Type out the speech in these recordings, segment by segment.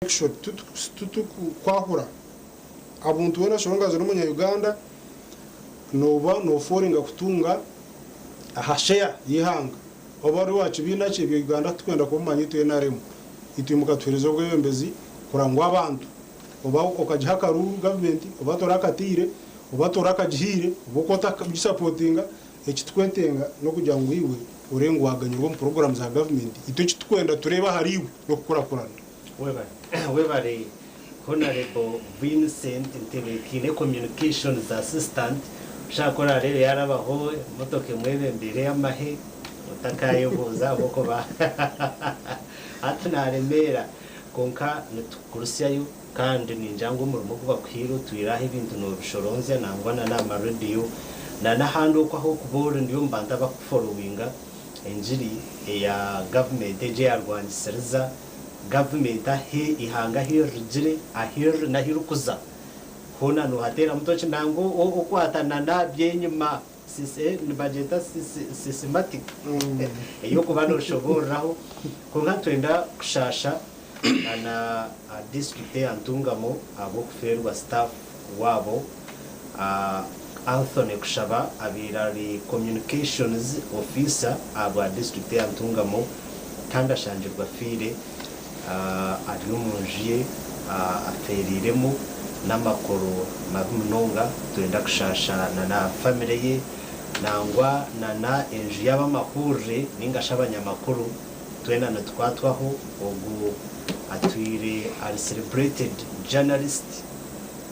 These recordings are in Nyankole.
Action titukwahura abuntu weena so long as ori omunya Uganda noba noforinga kutunga aha share yeihanga oba ori owakibiina ki ebyo Uganda titukwenda kubimanya itwe NRM itwe mukatuhereza obwebembezi kurora ngu abantu oba okagiha akaruuru gavumenti oba torakatiire oba torakagihiire oba okaba otakugisapotinga ekitukwetenga nokugira ngu iwe orebe ngu waganyirwa omu puroguramu za gavumenti itwe ekitukwenda tureebe ahari iwe nokukurakurana. Webale webale Honarebo Vincent Ntebekiine Communications Assistant oshaka ku orareebe yarabaho emotoka emwebembeire eyamahe otakayebuuza ahabw'okuba hati naremeera kwonka nitukurusyayo kandi ningira ngu omurimo ogu bakuhaire otwire aho ebintu nobishoronzya nangwa na n'aha marediyo na n'ahandi okwo ahu orikuba ori ndi omu bantu abakukuforowinga engiri eya gavumenti egi eyarwangisiriza Gavumenti ahu eihanga ahu rirugire, ahu riri n'ahu ririkuza hoona noohateeramu tooki nangwa okwatana n'aha by'enyima nibagyeta systematic ey'okuba nooshoboororaho. Kwonka nitwenda kushaasha na disiturikiti eya Ntungamo ahabw'okufeerwa sitaafu waabo Anthony Kushaba abaire ari Communications Officer ahabwa disiturikiti eya Ntungamo. Kandi ashangirwe afiire ari omu nju ye afeereiremu n'amakuru mabi munonga. Nitwenda kushaasha na famire ye nangwa na enju y'abamahurire ninga shi abanyamakuru twena nitukwatwaho. Ogu atwire ari celebrated journalist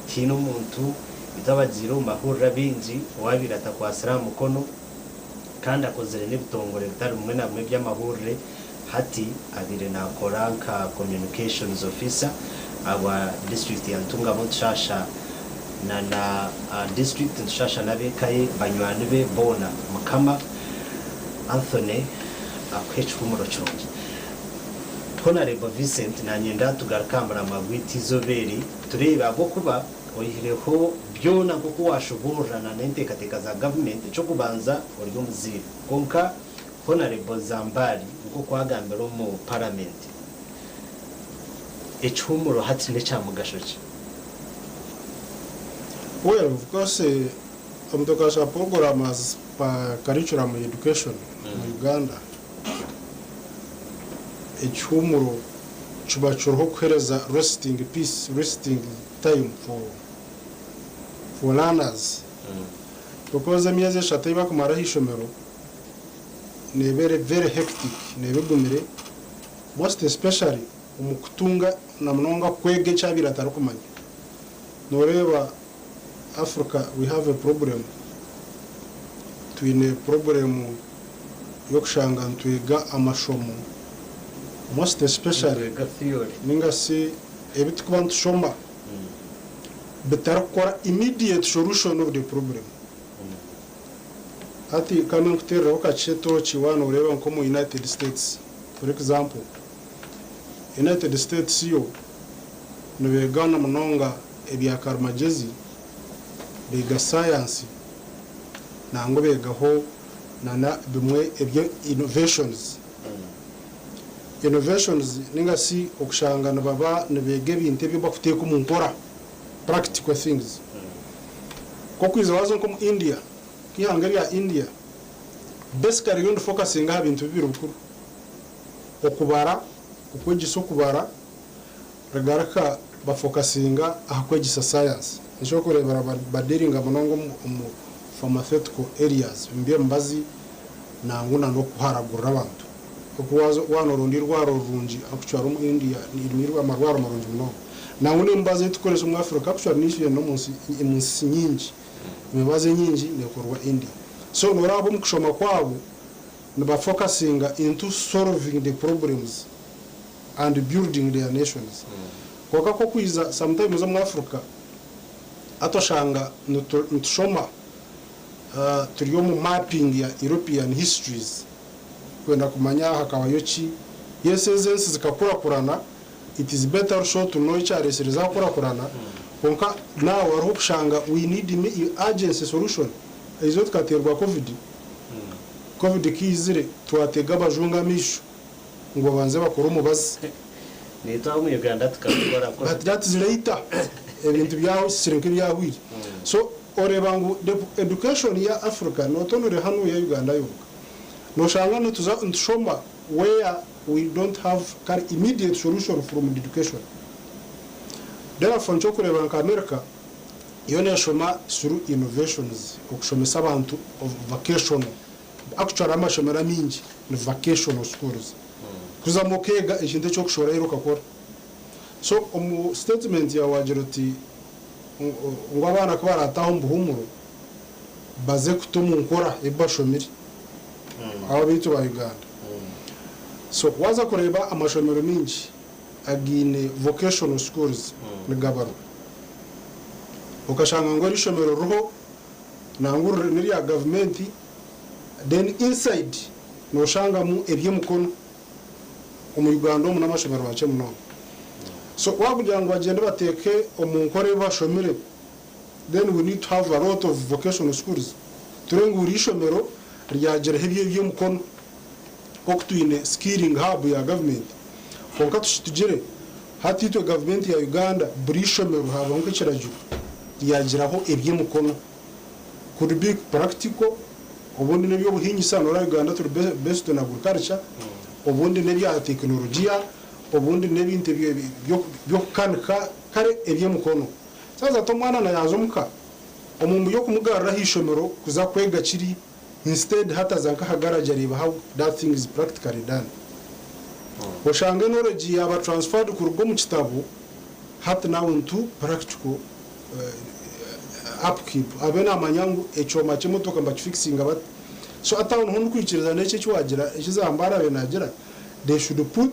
tihaine omuntu itwe abagiire omu mahurire abaingi owabaire atakwatsire aha mukono. kandi akozire n'ebitongore bitari bimwe na bimwe eby'amahurire. Hati abaire naakora nka Communications Officer ahabwa disiturikiti ya Ntungamo Ntushasha na na disiturikiti Ntushasha n'ab'eka ye, banywani be boona. Mukama Anthony akuhe ekihumuro kirungi. Honarebo Vincent nanyenda tugaruke aha muramwa gwaitu eizooba eri tureebe ahabw'okuba Oihireho byona nk'oku waashoboorora na n'enteekateeka za gavumenti, eky'okubanza ori omuzaire. Kwonka Honarebo Zambali nk'oku agambire omu Paramenti, ekihuumuro hati n'ekya mugasho ki? Well, of course omutoka sha program as per curriculum education mu Uganda, ekihuumuro kiba kiriho kuhereza resting peace, resting time for for learners because emyezi eshatu ei bakumara aha ishomero neeba eri very hectic, neeba egumire most especially omu kutunga na munonga kwega eki abaire atarikumanya. Nooreeba Africa we have a problem, twine problem y'okushanga nitwega amashomo most especially Nitwega theory. ninga shi ebi turikuba nitushoma bitarikukora immediate solution of the problem. Hati ka ninkuteerereho kakye tooki waaba nooreeba nk'omu United States for example, United States yo nibeega na munonga ebya karimagyezi, beega sayansi nangwa beegaho na bimwe ebya innovations. Innovations ninga shi okushanga nibaba nibeega ebintu ebi bakuteeka omu nkora, practical things. Nk'okwija waaza nk'omu India, nk'eihanga erya India, basically ryo nirifokasinga aha bintu bibiri bikuru, okubara, okwegyesa okubara, rigaruka bafokasinga aha kwegyesa sayansi. Nikyo orikureebera badealinga munonga omu pharmaceutical areas, omu by'emibazi nangwa na n'okuharagurira abantu. Oku waaza waaba nooronda eirwariro rirungi actually omu India riine amarwariro marungi munonga. Nangwa n'emibazi ei turikukoresa omu Africa actually n'eijuire n'omu nsi omu nsi nyingi. Emibazi enyingi neekorwa India. So nooreeba omu kushoma kwabo nibafokasinga into solving the problems and building their nations. Kwonka ku okwiza sometimes omu Africa hati oshanga nitushoma turi omu mapping ya European histories kwenda kumanya hakabayo ki, yes ezi ensi zikakurakurana it is better also to know ekyaresire zakurakurana kwonka now hariho okushanga we need urgency solution. Eizooba tukateerwa covid, covid ku eizire twatega abajungu amaisho ngu babanze bakore omubazi. Naitwe aha omu Uganda tukabikora. But that is later ebintu byahwisire nk'ebyahwire. So oreeba ngu the education ya Africa notonore hanu eya Uganda yonka, noshanga nituza nitushoma where we don't have kare immediate solution from the education. Therefore nikyo orikureeba nka America yo neshoma through innovations, okushomesa abantu of vocational. Actually amashomero amaingi ni vocational schools. Kuzamu okeega ekintu eki orikushoborayo okakora. So omu statement yaawe waagira oti ngu abaana ku baraataaha omu buhuumuro baze kuta omu nkora ebi bashomire abo abaitu ba Uganda. So waaza kureeba amashomero maingi againe vocational schools nigabarwa. Okashanga ngu eri ishomero ririho nangwa n'erya gavumenti then inside noshangamu eby'emikono. Omu Uganda omu n'amashomero makye munonga. So wakugira ngu bagyende bateeke omu nkora ebi bashomire then we need to have a lot of vocational schools turebe ngu buri ishomero ryagiraho eby'emikono nk'oku twine skilling hub ya government kwonka tugire hati itwe government ya Uganda buri ishomero habaho nk'ekiragiro ryagiraho eby'emikono. Could be practical, obundi n'eby'obuhingisa, noreeba Uganda turi based on agriculture, obundi n'ebya tekinologiya, obundi n'ebintu by'okukanika, kare eby'emikono. Saaza hati omwana na yaaza omuka, omu mbu y'okumugarura aha ishomero kuza kwega kiri, instead hati aza nk'aha garage areeba how that thing is practically done. Oshange knowledge yaaba transferred kuruga omu kitabo hati now into practical upkeep abe namanya ngu ekyoma ky'emotoka nibakifikisinga bata. So hati aho niho ndikwikiriza n'eki eki wagira eki Zambara abaire nagira they should put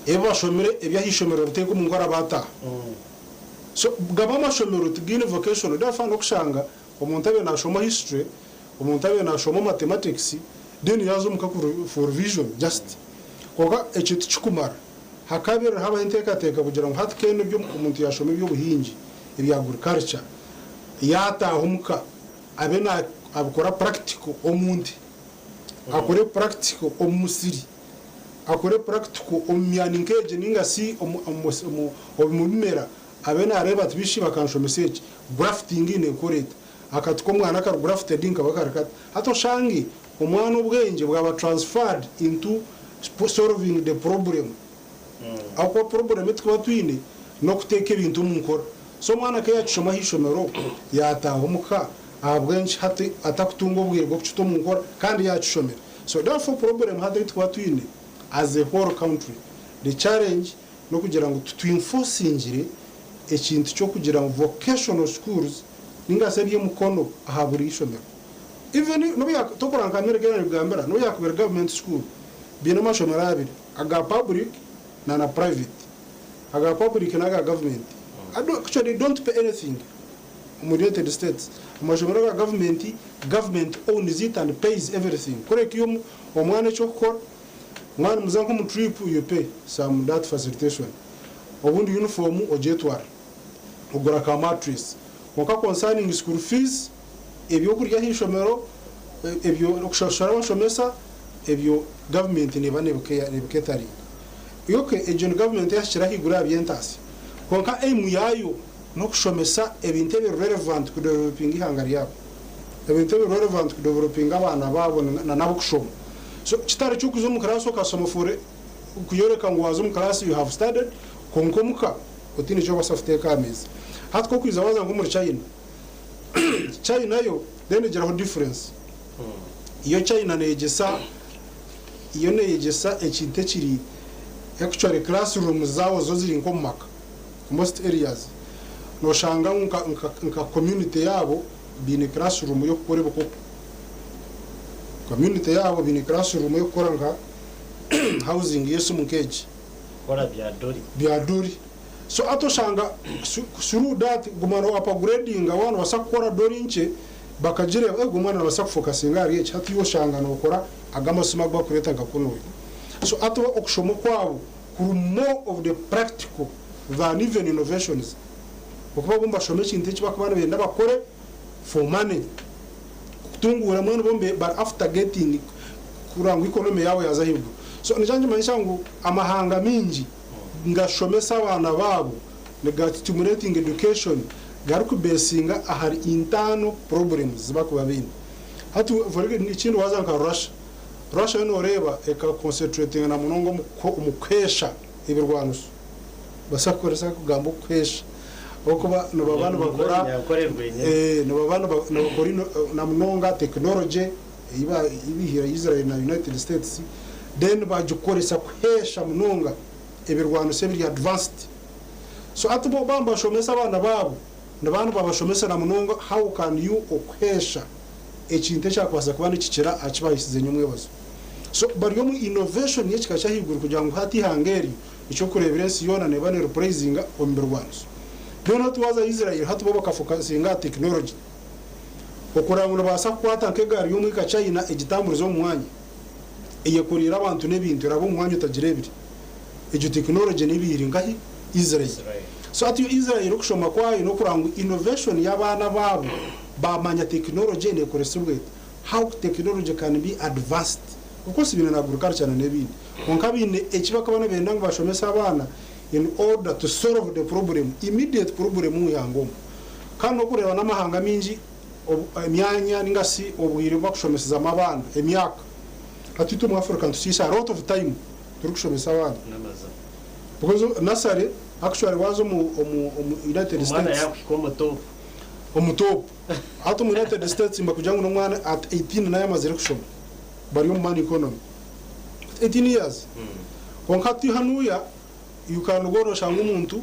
ebi bashomire eby'ahaishomero babiteeke omu nkora baataaha. So gamwe amashomero tigaine vocational therefore n'okushanga omuntu abaire nashoma history, omuntu abaire nashoma mathematics then yaaza omuka for revision just. Kwonka ekyo tikikumara. Hakabaire habaho enteekateeka kugira ngu hati kenda ebyo omuntu yaashoma eby'obuhingi, ebya agriculture, yaataaha omuka abe naabikora practical omu nte, akore practical omu musiri, akore practical omu myani nk'egi nainga shi omu bimera, abe naareeba ati bishi bakanshomesa eki, grafting neekora eta, akati k'omwana akari grafted nikaba kari kata. Hati oshange Omwana obwengye bwaba transferred into solving the problem ahakuba problem etukuba twine nokuteeka ebintu omunkora so omwana keyakishoma aheishomero yataaha omuka ahabwenki hati atakutunga obwire bwokukita omunkora kandi yakishomire so therefore problem hati eyitukuba twine as a whole country the challenge nokugira ngu tutwinfosingire ekintu kyokugira ngu vocational schools ninga shi ebyemukono aha buri ishomero. Even nobu ya tokora nka America ei narikugambira nobu yakuba eri government school biine amashomero abiri aga public na na private. Aga public n'aga government. Actually they don't pay anything omu United States. Amashomero aga government, government owns it and pays everything. Kureka iwe omwana eky'okukora mwaba nimuza nk'omu trip you pay some that facilitation. Obundi uniform ogyetwara, ogura ka mattress. Kwonka concerning school fees, Eby'okurya aha ishomero, ebyo okushashura abashomesa, ebyo gavumenti neeba nebiketaringa. Ok egyo ni gavumenti eyahikire ahaiguru aha by'entaasya. Kwonka aim yaayo n'okushomesa ebintu ebiri relevant kudevelopinga eihanga ryabo. Ebintu ebiri relevant kudevelopinga abaana baabo na n'abokushoma. So kitari ky'okuza omu class okashoma for kuyoreka ngu waaza omu class you have studied kwonka omuka otaine eki orikubaasa kuteeka aha meeza. Hati ku orikwija waaza nk'omuri China, China yo then egiraho difference. Yo China neyegyesa yo neyegyesa ekintu ekiri actually classrooms zaabo zo ziri nk'omu maka most areas. Noshanga ngu nka nka nka community yaabo baine classroom y'okukora ebikopo. Community yaabo baine classroom y'okukora nka housing y'esimu nk'egi. Kukora bya dori. Bya dori. So hati oshanga through that guma no upgradinga waaba nobaasa kukora dori nkye bakagireeba ogu omwana nabaasa kufokasinga ahari eki hati iwe oshanga nokora ago amasimu agu barikureeta nka kunuya. So hati bo okushoma okwabo kuri more of the practical than even innovations ahakuba bo nibashoma ekintu eki barikuba nibenda bakore for money kutunguura mbwenu bo bari after getting kurora ngu economy yaabo yaaza ahaiguru. So nikyo nikimanyisa ngu amahanga maingi. Nigashomesa abaana baabo, niga stimulating education garikubesinga ahari internal problems zibakuba baine. Hati for ekindi waaza nka Russia, Russia yo noreeba eka concentratinga na munonga omu kuheesha ebirwaniso. Nibaasa kukoresa akagamba okuheesha ahabw'okuba nibaba nibakora nibaba nibakora na munonga technology ei baihire Israel na United States then bagikoresa kuheesha munonga ebirwaniso ebiri advanced. So hati bo baaba nibashomesa abaana baabo, nibaba nibabashomesa na munonga how can you okuheesha ekintu ekyakubaasa kuba nikikira aha ki baahisize nyomwebazo. So bari omu innovation y'ekika ky'ahaiguru kugira ngu hati eihanga eryo eky'okureebera ensi yoona neeba neeripureyizinga omu birwaniso. Then hati waaza Israel hati bo bakafokasinga aha tekinologye okureba ngu nibabaasa kukwata nk'egaari y'omwika China egitamburize omu mwanya eyekoriire abantu n'ebintu eraba omu mwanya otagireebire. Egyo tekinologye neeba eri nkahi? Israel. So hati yo Israel okushoma kwayo n'okureba ngu innovation y'abaana baabo baamanya tekinologye neekoresibwa eta, how technology can be advanced. Of course baine na agriculture na n'ebindi kwonka baine eki bakaba nibenda ngu bashomese abaana in order to solve the problem, immediate problem omu ihanga omu. Kandi n'okureeba n'amahanga maingi emyanya ninga shi obwire obu bakushomesezamu abaana, emyaka. Hati itwe omu Africa nitusiisa a lot of time turikushomesa abaana. Because nursery actually waaza omu omu United Omwana States. yakuhika omu top. Omu top. Hati omu United States nibakugira ngu n'omwana at 18 nawe amazire kushoma. Bari omu money economy. At 18 years. Kwonka hati hanuya you can go noshanga omuntu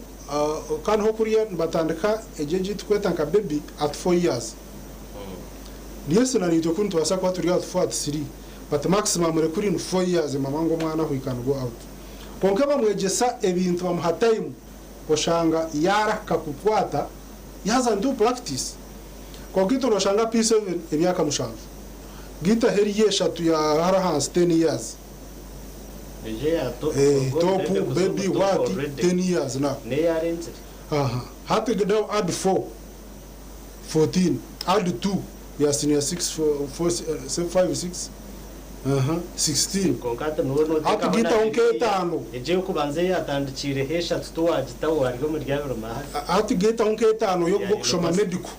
kandi ho kuriya nibatandika egyo egi turikweta nka baby at 4 years. Yes na naitwe kunu nitubaasa kuba turi at 4 at 3 but maximum rekuri ni 4 years mama ngu omwana he can go out. Kwonka bamwegyesa ebintu bamuha time oshanga yarahika kukwata yaza into practice. Kwonka itwe noshanga P7 emyaka mushanju gitaho eriyo eshatu ya hare ahansi 10 years. Egyo eya top Eh, kuruga omu top, baby kuza baby, omu top what, already 10 years now. n'eyarenzire. Aha. Hati now add 4, 14, add 2 ya senior 6, 4, 4, 5, 6, aha, 16. Kwonka hati niwe Hati noteekaho na gitaho bibiri nk'etaano. egyo ey'okubanza eyatandikiireho eshatu tiwagitaho wari omuri abiri mahati. Hati gitaho nk'etaano Ya y'okushoma university. medical.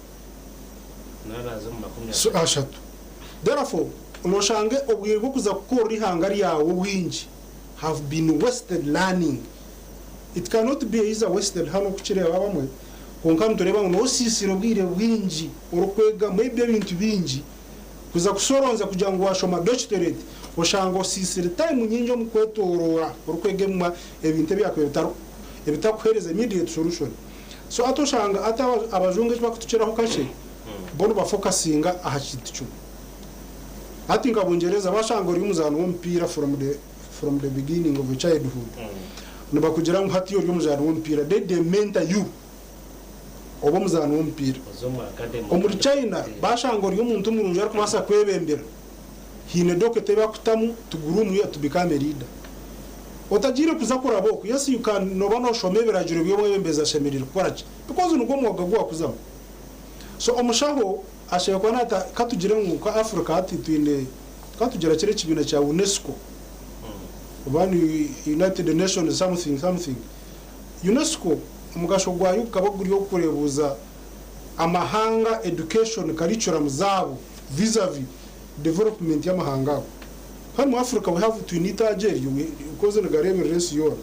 Nawe naaza omu makumi So, ashatu. ashatu. Therefore, noshange obwire bw'okuza kukorera ihanga ryawe obwingi have been wasted learning. It cannot be either wasted hanu okukireeba abamwe, kwonka nitureeba ngu nosiisire obwire bwingi orikwega maybe ebintu bingi kuza kushoronza kugira ngu washoma doctorate oshanga osiisire time nyingi omu kwetoroora orikwega ebimwe ebintu ebyakubaire bitari ebitakuheereza immediate solution. So hati oshanga hati abajungu eki bakutukiraho kakye bo nibafokasinga aha kintu kimwe. Hati nka Bungyereza bashanga ori omuzaani w'omupiira from the from the beginning of your childhood nibakugira ngu hati ori omuzaani w'omupiira they they mentor you obe omuzaani w'omupiira. Oze omu academy Omuri otandike China omupiira. bashanga ori omuntu murungi arikubaasa kwebembera haine docket ei bakutamu to groom you to become a leader. Otagiire kuza kuraba okwo yes you can nooba nooshoma ebiragiro by'omwebembezi ashemereire kukora ki because nigwo omwoga ogu wakuzamu. So omushaho ashemereire kuba naata katugire ngu nka Africa hati twine katugira kiri ekibiina kya UNESCO oba ni United Nations something something. UNESCO omugasho gwayo gukaba guri ogw'okureebuuza amahanga education curriculum zaabo vis-a-vis development y'amahanga ago. Hanu omu Africa we have twine eitaagi eryo because nigareeberera ensi yoona.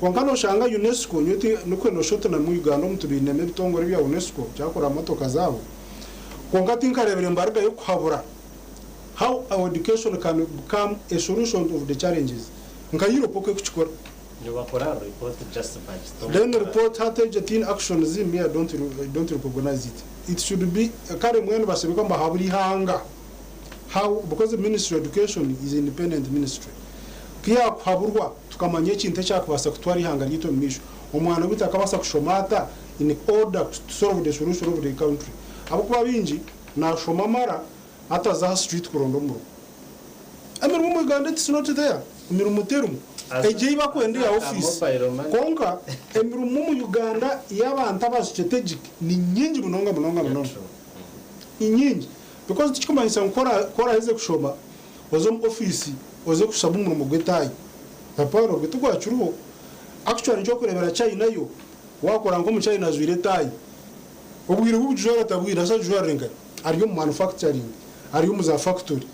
Kwonka noshanga UNESCO nyowe ti nikwo noshusha oti na mu Uganda omu tubinemu ebitongore ebya UNESCO byakora aha motoka zaabo kwonka tinkareebire nibarugayo kuhabura how our education can become a solution of the challenges nka Europe oku ekukikora. Nibakora report just bagita omu Then nkora. report hati egyo tihaine actions me I don't I don't recognize it. It should be kare mbwenu bashemereire kuba nibahabura eihanga how because the ministry of education is independent ministry. Ku yaakuhaburwa tukamanya ekintu ekyakubaasa kutwara eihanga ryaitu omu maisho, omwana waitu akabaasa kushoma ata in order to solve the solution of the country ahabw'okuba baingi naashoma amara ataza aha street kuronda omurimo. Emirimo omu Uganda it's not there, emirimo terimu. Aza Egyo ei barikwenda aza eya aha ofiisi mobile money. kwonka emirimo omu Uganda y'abantu aba strategic ni nyingi munonga munonga Yeah, munonga. true. Ni nyingi because tikikumanyisa ngu ku oraheze kushoma oze omu ofiisi oze kushaba omurimo gw'etaayi. Hapana ogwo tigwakiriho. Actually nikyo orikureebera China yo, waakora nk'omuchina ajwaire etaayi, obwire obu ogijwara tabwine, haza agijwarire nkahi? Ari omu manufacturing, ari omu za factory,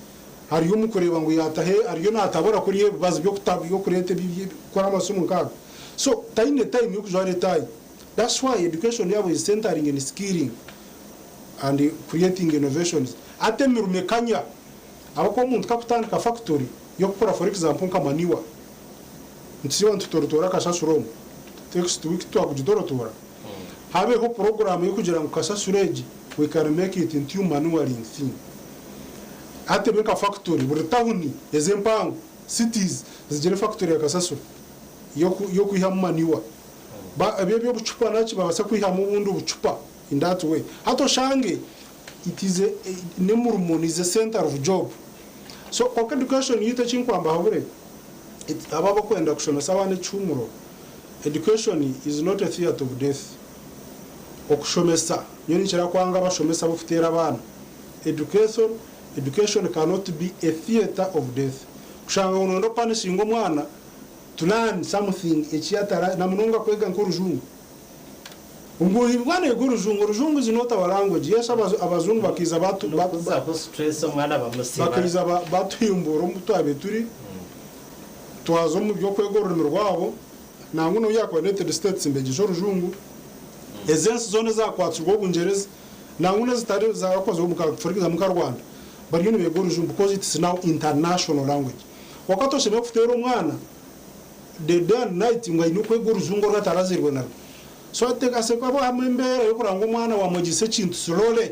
ari omu kureeba ngu yaataho, ariyo naatabura kuriya ebibazi by'okureeta kukora amasimu nk'ago. So taine time y'okujwara etaayi. That's why education yaabo is centering in skilling and creating innovations. Hati emirimo ekanya ahabw'okuba omuntu ku akutandika factory y'okukora for example nka manure, nitusiiba nitutorotoora kasasiro omu next week titwakugitorotoora, habeho program y'okugira ngu kasasiro egi we can make it into manuring thing. Hati ebe nka factory buri tawuni ezi empango, cities, zigire factory ya kasasiro y'okwihamu manure. Ebyo eby'obucupa naki babaasa kwihamu obundi bucupa in that way. Hati oshange it is a n'omurimo is a center of job. So kwonka education yaitu eki nkwamba habure, abo abarikwenda kushomesa abaana ekihumuro, education is not a theatre of death. Okushomesa, nyowe ninkira kwanga abashomesa ab'okuteera abaana. Education education cannot be a theatre of death. Kushanga ngu noyenda opanishinga omwana to learn something eki atara na munonga kwega nk'orujungu. Ngu omwana ayege orujungu, orujungu is not our language. Yes abajungu bakaija batu N'okuzaho stress omwana bamusiiba. Bakaija batuhimbuura omu twabaire turi, twaza omu by'okwega orurimi rwabo. Nangwa n'obu yaakuba United States nibegyesa orujungu. Ezi ensi zoona ezakwatsirwe Obungyereza nangwa n'ezitari ezakozirwe omu for example nka Rwanda bariyo nibeega orujungu because it's now international language. Kwonka toshemereire kuteera omwana the day and night ngu aine kwega orujungu oru atarazairwe narwo. So hateekateekwa kubaho embeera y'okureba ngu omwana wamwegyesa ekintu slowly.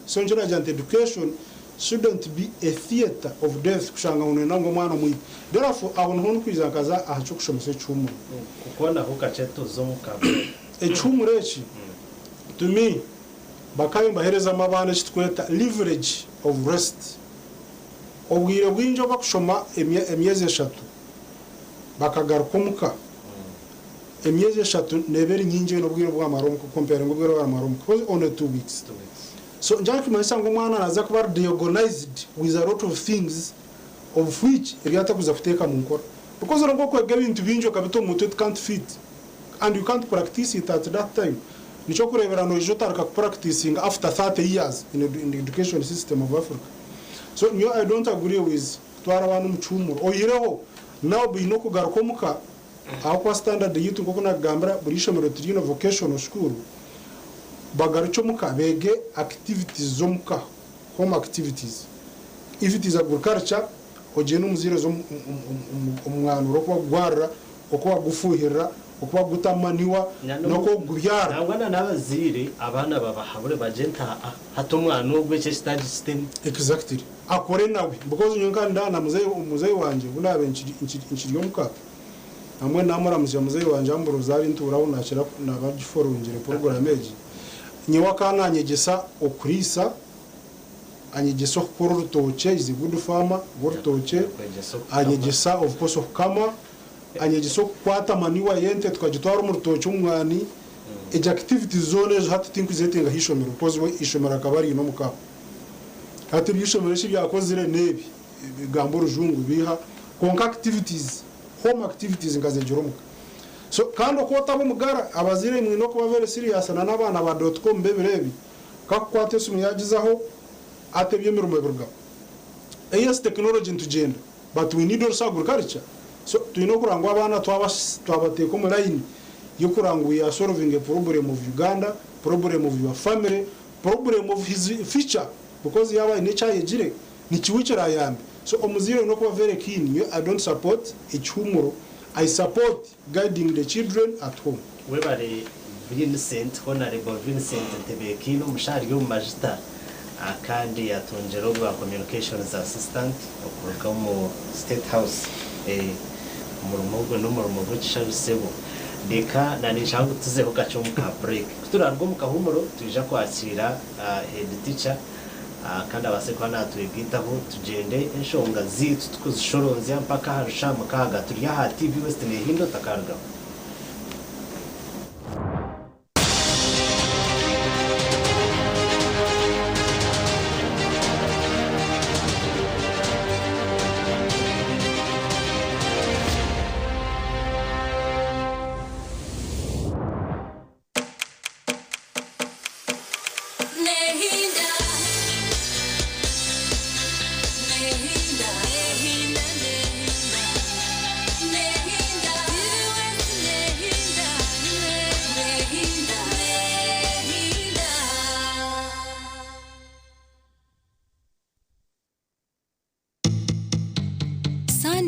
So nikyo naagira nti education shouldn't be a theatre of death kushanga ngu noyenda ngu omwana omwite. Therefore aho niho ndikwija nkaza aha ky'okushomesa ekihuumuro. Kukoonaho kakye tuze omu ka break. Ekihuumuro eki to me bakaabe nibaheerezamu abaana eki turikweta leverage of rest. Obwire bwingi obu bakushoma emyezi eshatu bakagaruka omuka, emyezi eshatu neeba eri nyingi n'obwire obu bamara omuka comparinga obwire obu baramara omuka because only 2 weeks. So nikyo nikimanyisa ngu omwana naaza kuba ari disorganized with a lot of things of which ebi atakuza kuteeka mu nkora. Because oronka okwega ebintu bingi okabita omu mutwe it can't fit and you can't practice it at that time. Nikyo okureebera noija otandika kupracticinga after 30 years in the education system of Africa. So nyowe I don't agree with kutwara abaana omu kihuumuro. Oihireho nabo baine okugaruka omuka ahabw'okuba standard yaitu nk'oku nakugambira buri ishomero tiriine vocational school, bagarukye omuka beege activities z'omuka, home activities. If it is agriculture, ogyende omuzaire oze omumwanura oku bakugwarira, oku bakugufuhirira, oku bakugutamu manure n'oku okugubyara. Nangwa na n'abazaire abaana babahabure bagye nti aa hati omwana ogwo eki ekitaagi kiteme. Exactly. Akore nawe because nyowe nka nda na muzeeyi wangye obu naabaire nkiri omuka, nambwenu naamuramutsya muzeeyi wangye Ambrose ahu ntuuraho naakira naaba agiforowingire puroguraamu egi. Nyowe akaba naanyegyesa okuriisa, anyegyesa okukora orutookye, is a good farmer rw'orutookye, anyegyesa of course okukama, anyegyesa okukwata manure y'ente tukagitwara omu rutookye omu mwani. Egyo activities zoona ezo hati tinkuzetenga aha ishomero because we ishomero akaba ariine omuka. Hati eby'ishomero eki byakozire n'ebi, bigamba orujungu biiha, kwonka activities, home activities nkazegyera omuka. So kandi oku otaba omugara, abazaire mwine okuba very serious na n'abaana ba dot com b'ebiro ebi, kakukwata esimu yagizaho ati eby'emirimo ebirugaho. Yes technology nitugyenda but we need also agriculture. So twine okureba ngu abaana twabateeka omu line y'okureba ngu we are solving a problem of Uganda, problem of your family, problem of his future because yaaba aine eki ayegire nikiwe ekirayambe. So omuzaire oine okuba very keen, nyowe I don't support ekihuumuro, I support guiding the children at home. Webare Vincent, Honourable Vincent Ntebeekiine omushaho ari omu majita kandi atungire obwa Communications Assistant okuruga omu State House. Omurimo ogwo n'omurimo gw'ekishaju sebo. Reka na ninshaba ngu tuzeho kakye omu ka break. Ku turaruga omu kahuumuro twija kwakiira head teacher kandi abaase kuba naatwegaitaho tugyende enshonga zaitu tukuzishoronzya mpaka aha rushaaha mukaaga. Turi aha TV West Nehindo otakarugaho.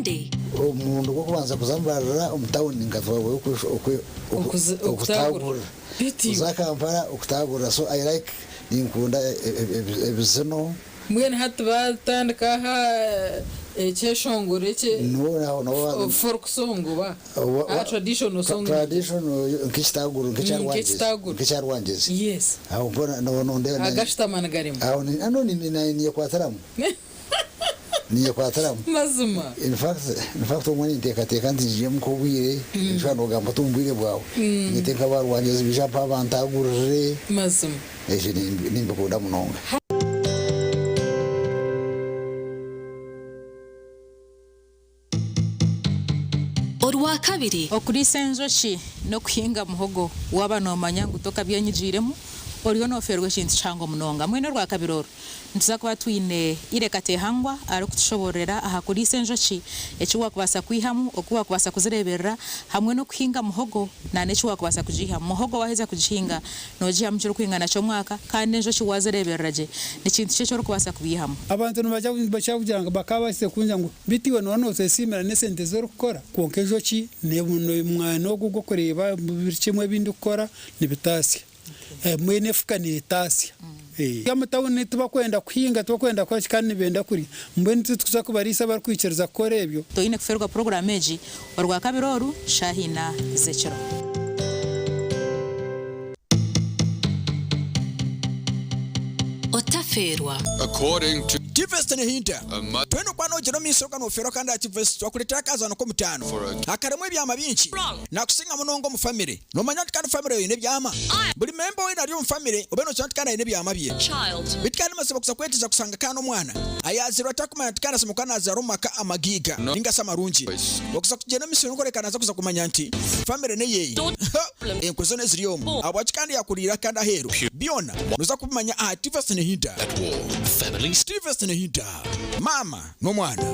Sunday. Omurundi gw'okubanza kuza Mbarara omu tawuni nkatwarwayo okutaagurira. Kuza Kampala okutaagurira so I like ninkunda ebizino. Mbwenu hati batandika aha ekyeshongoro eki folk song oba aha traditional song. Traditional nk'ekitaaguriro nk'ekya Rwangyezi. Yes. Aho nondeeba. Agashutama nigarema. Aho ninyekwatiramu. Ninyekwatiramu. Mazima. In fact, in fact obumwe ninteekateeka nti ngigyemu nk'obwire, nshusha noogamba oti omu bwire bwawe, nyete nk'aba Rwangyezi baije mpaha bantaagurire. Mazima. Ekyo nimbikunda munonga. Orwakabiri. Okuriisa enjoki n'okuhinga muhogo waaba noomanya ngu tokabyenyigiiremu, oriyo noofeerwa ekintu kihango munonga. Mbwenu Orwakabiri oru, nituza kuba twine Ireka Teehangwa arikutushoboororera aha kuriisa enjoki, eki waakubaasa kwihamu, oku waakubaasa kuzireeberera hamwe n'okuhinga muhogo n'eki waakubaasa kugiihamu. Muhogo waaheza kugihinga, Noogihamu ekirikwingana ky'omwaka, kandi enjoki waazireeberera gye, ni kintu ki eki orikubaasa kubiihamu? Abantu nibakira kugira ngu bakaabaasize kungira ngu beitu iwe nooba nootwesiimira n'esente ezi orikukora? Kwonka enjoki n'omwanya ogu ogw'okureeba buri kimwe ebi ndikukora nibitaasya. Mbwenu efuka neetaasya. Omu tawuni tibakwenda kuhinga, tibakwenda kukora ki kandi nibenda kurya. Mbwenu titukuza kubariisa abarikwikiriza kukora ebyo. Toine kufeerwa puroguraamu egi Orwakabiri oru, shaaha ina z'ekiro. Otafeerwa. According to. Tivest Nehinda, Twena okuba nogyenda omu maisho nofeerwa kandi aha Tivest twakureetera akazaano k'omutaano akarimu ebyama bingi. Nakusinga munonga omu famire. Nomanya nti kandi famire yawe eine ebyama? Buri memba weena ari omu famire obe nokimanya nti kandi aine ebyama bye. Beitu kandi mazima kuza kwetegyereza kusanga kandi omwana ayazairwe atarikumanya nti kandi asemeriire kuba nazaarwa omu maka amagaiga ninga shi amarungi. Okuza kugyenda omu misiri n'okworeka naza kuza kumanya nti famire n'eyeeye. Enkwe zoona eziri omu ahabwaki kandi yakuriire kandi aheeru byona noza kubimanya aha Tivest Nehinda. Tivest Nehinda, maama n'omwana.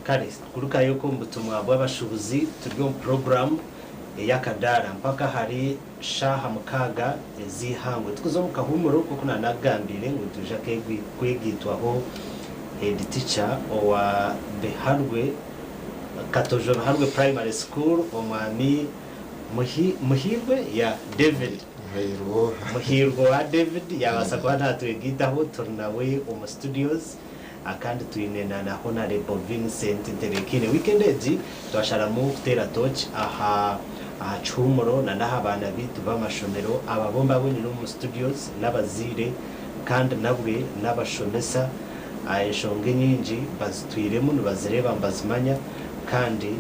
Kare kurugayo okwo omu butumwa bw'abashuubuzi turi omu puroguraamu ey'akadaara mpaka ahari shaaha mukaaga ez'eihangwe. Tukuza omu kahuumuro nk'oku naanakugambiire ngu nitwija kwegaitwaho heeditica owa Biharwe, Katojo Biharwe Primary School, Omwami Muhiirwe ya David. Muhiirwe wa David yaabaasa kuba naatwegaitaho turi nawe omu studios. Kandi twine na na Honarebo Vincent Ntebekiine. Weekend egi twasharamu kuteera torch aha aha kihuumuro na n'aha baana baitu b'amashomero aba bombi abu nyine omu studios n'abazaire kandi nabwe n'abashomesa. Enshonga enyingi bazitwiremu nibazireeba nibazimanya kandi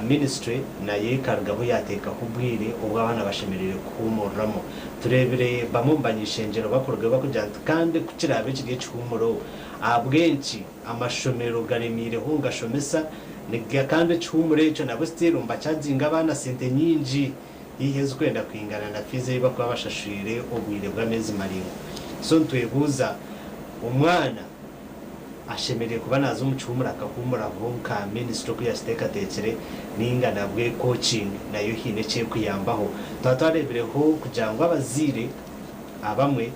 Ministry nayo ekarugaho yateekaho obwire obu abaana bashemereire kuhuumuriramu. Tureebire bamwe omu bany'ishengyero bakurugayo barikugira nti kandi ku kiraabe kiri ekihuumuro ahabw'enki amashomero garemiireho nigashomesa kandi ekihuumuro ekyo nabwo still nibakyaginga abaana sente nyingi haihi ezirikwenda kwingana na fiizi ei barikuba bashashwire obwire bw'ameezi maraingwa. So nitwebuuza omwana Ashemereire kuba naaza omu kihuumuro akahuumuraho nka minisitule oku yaakiteekateekire nainga nabwe coaching nayo haine eki erikuyambaho. Twaba twareebireho kugira ngu abazaire abamwe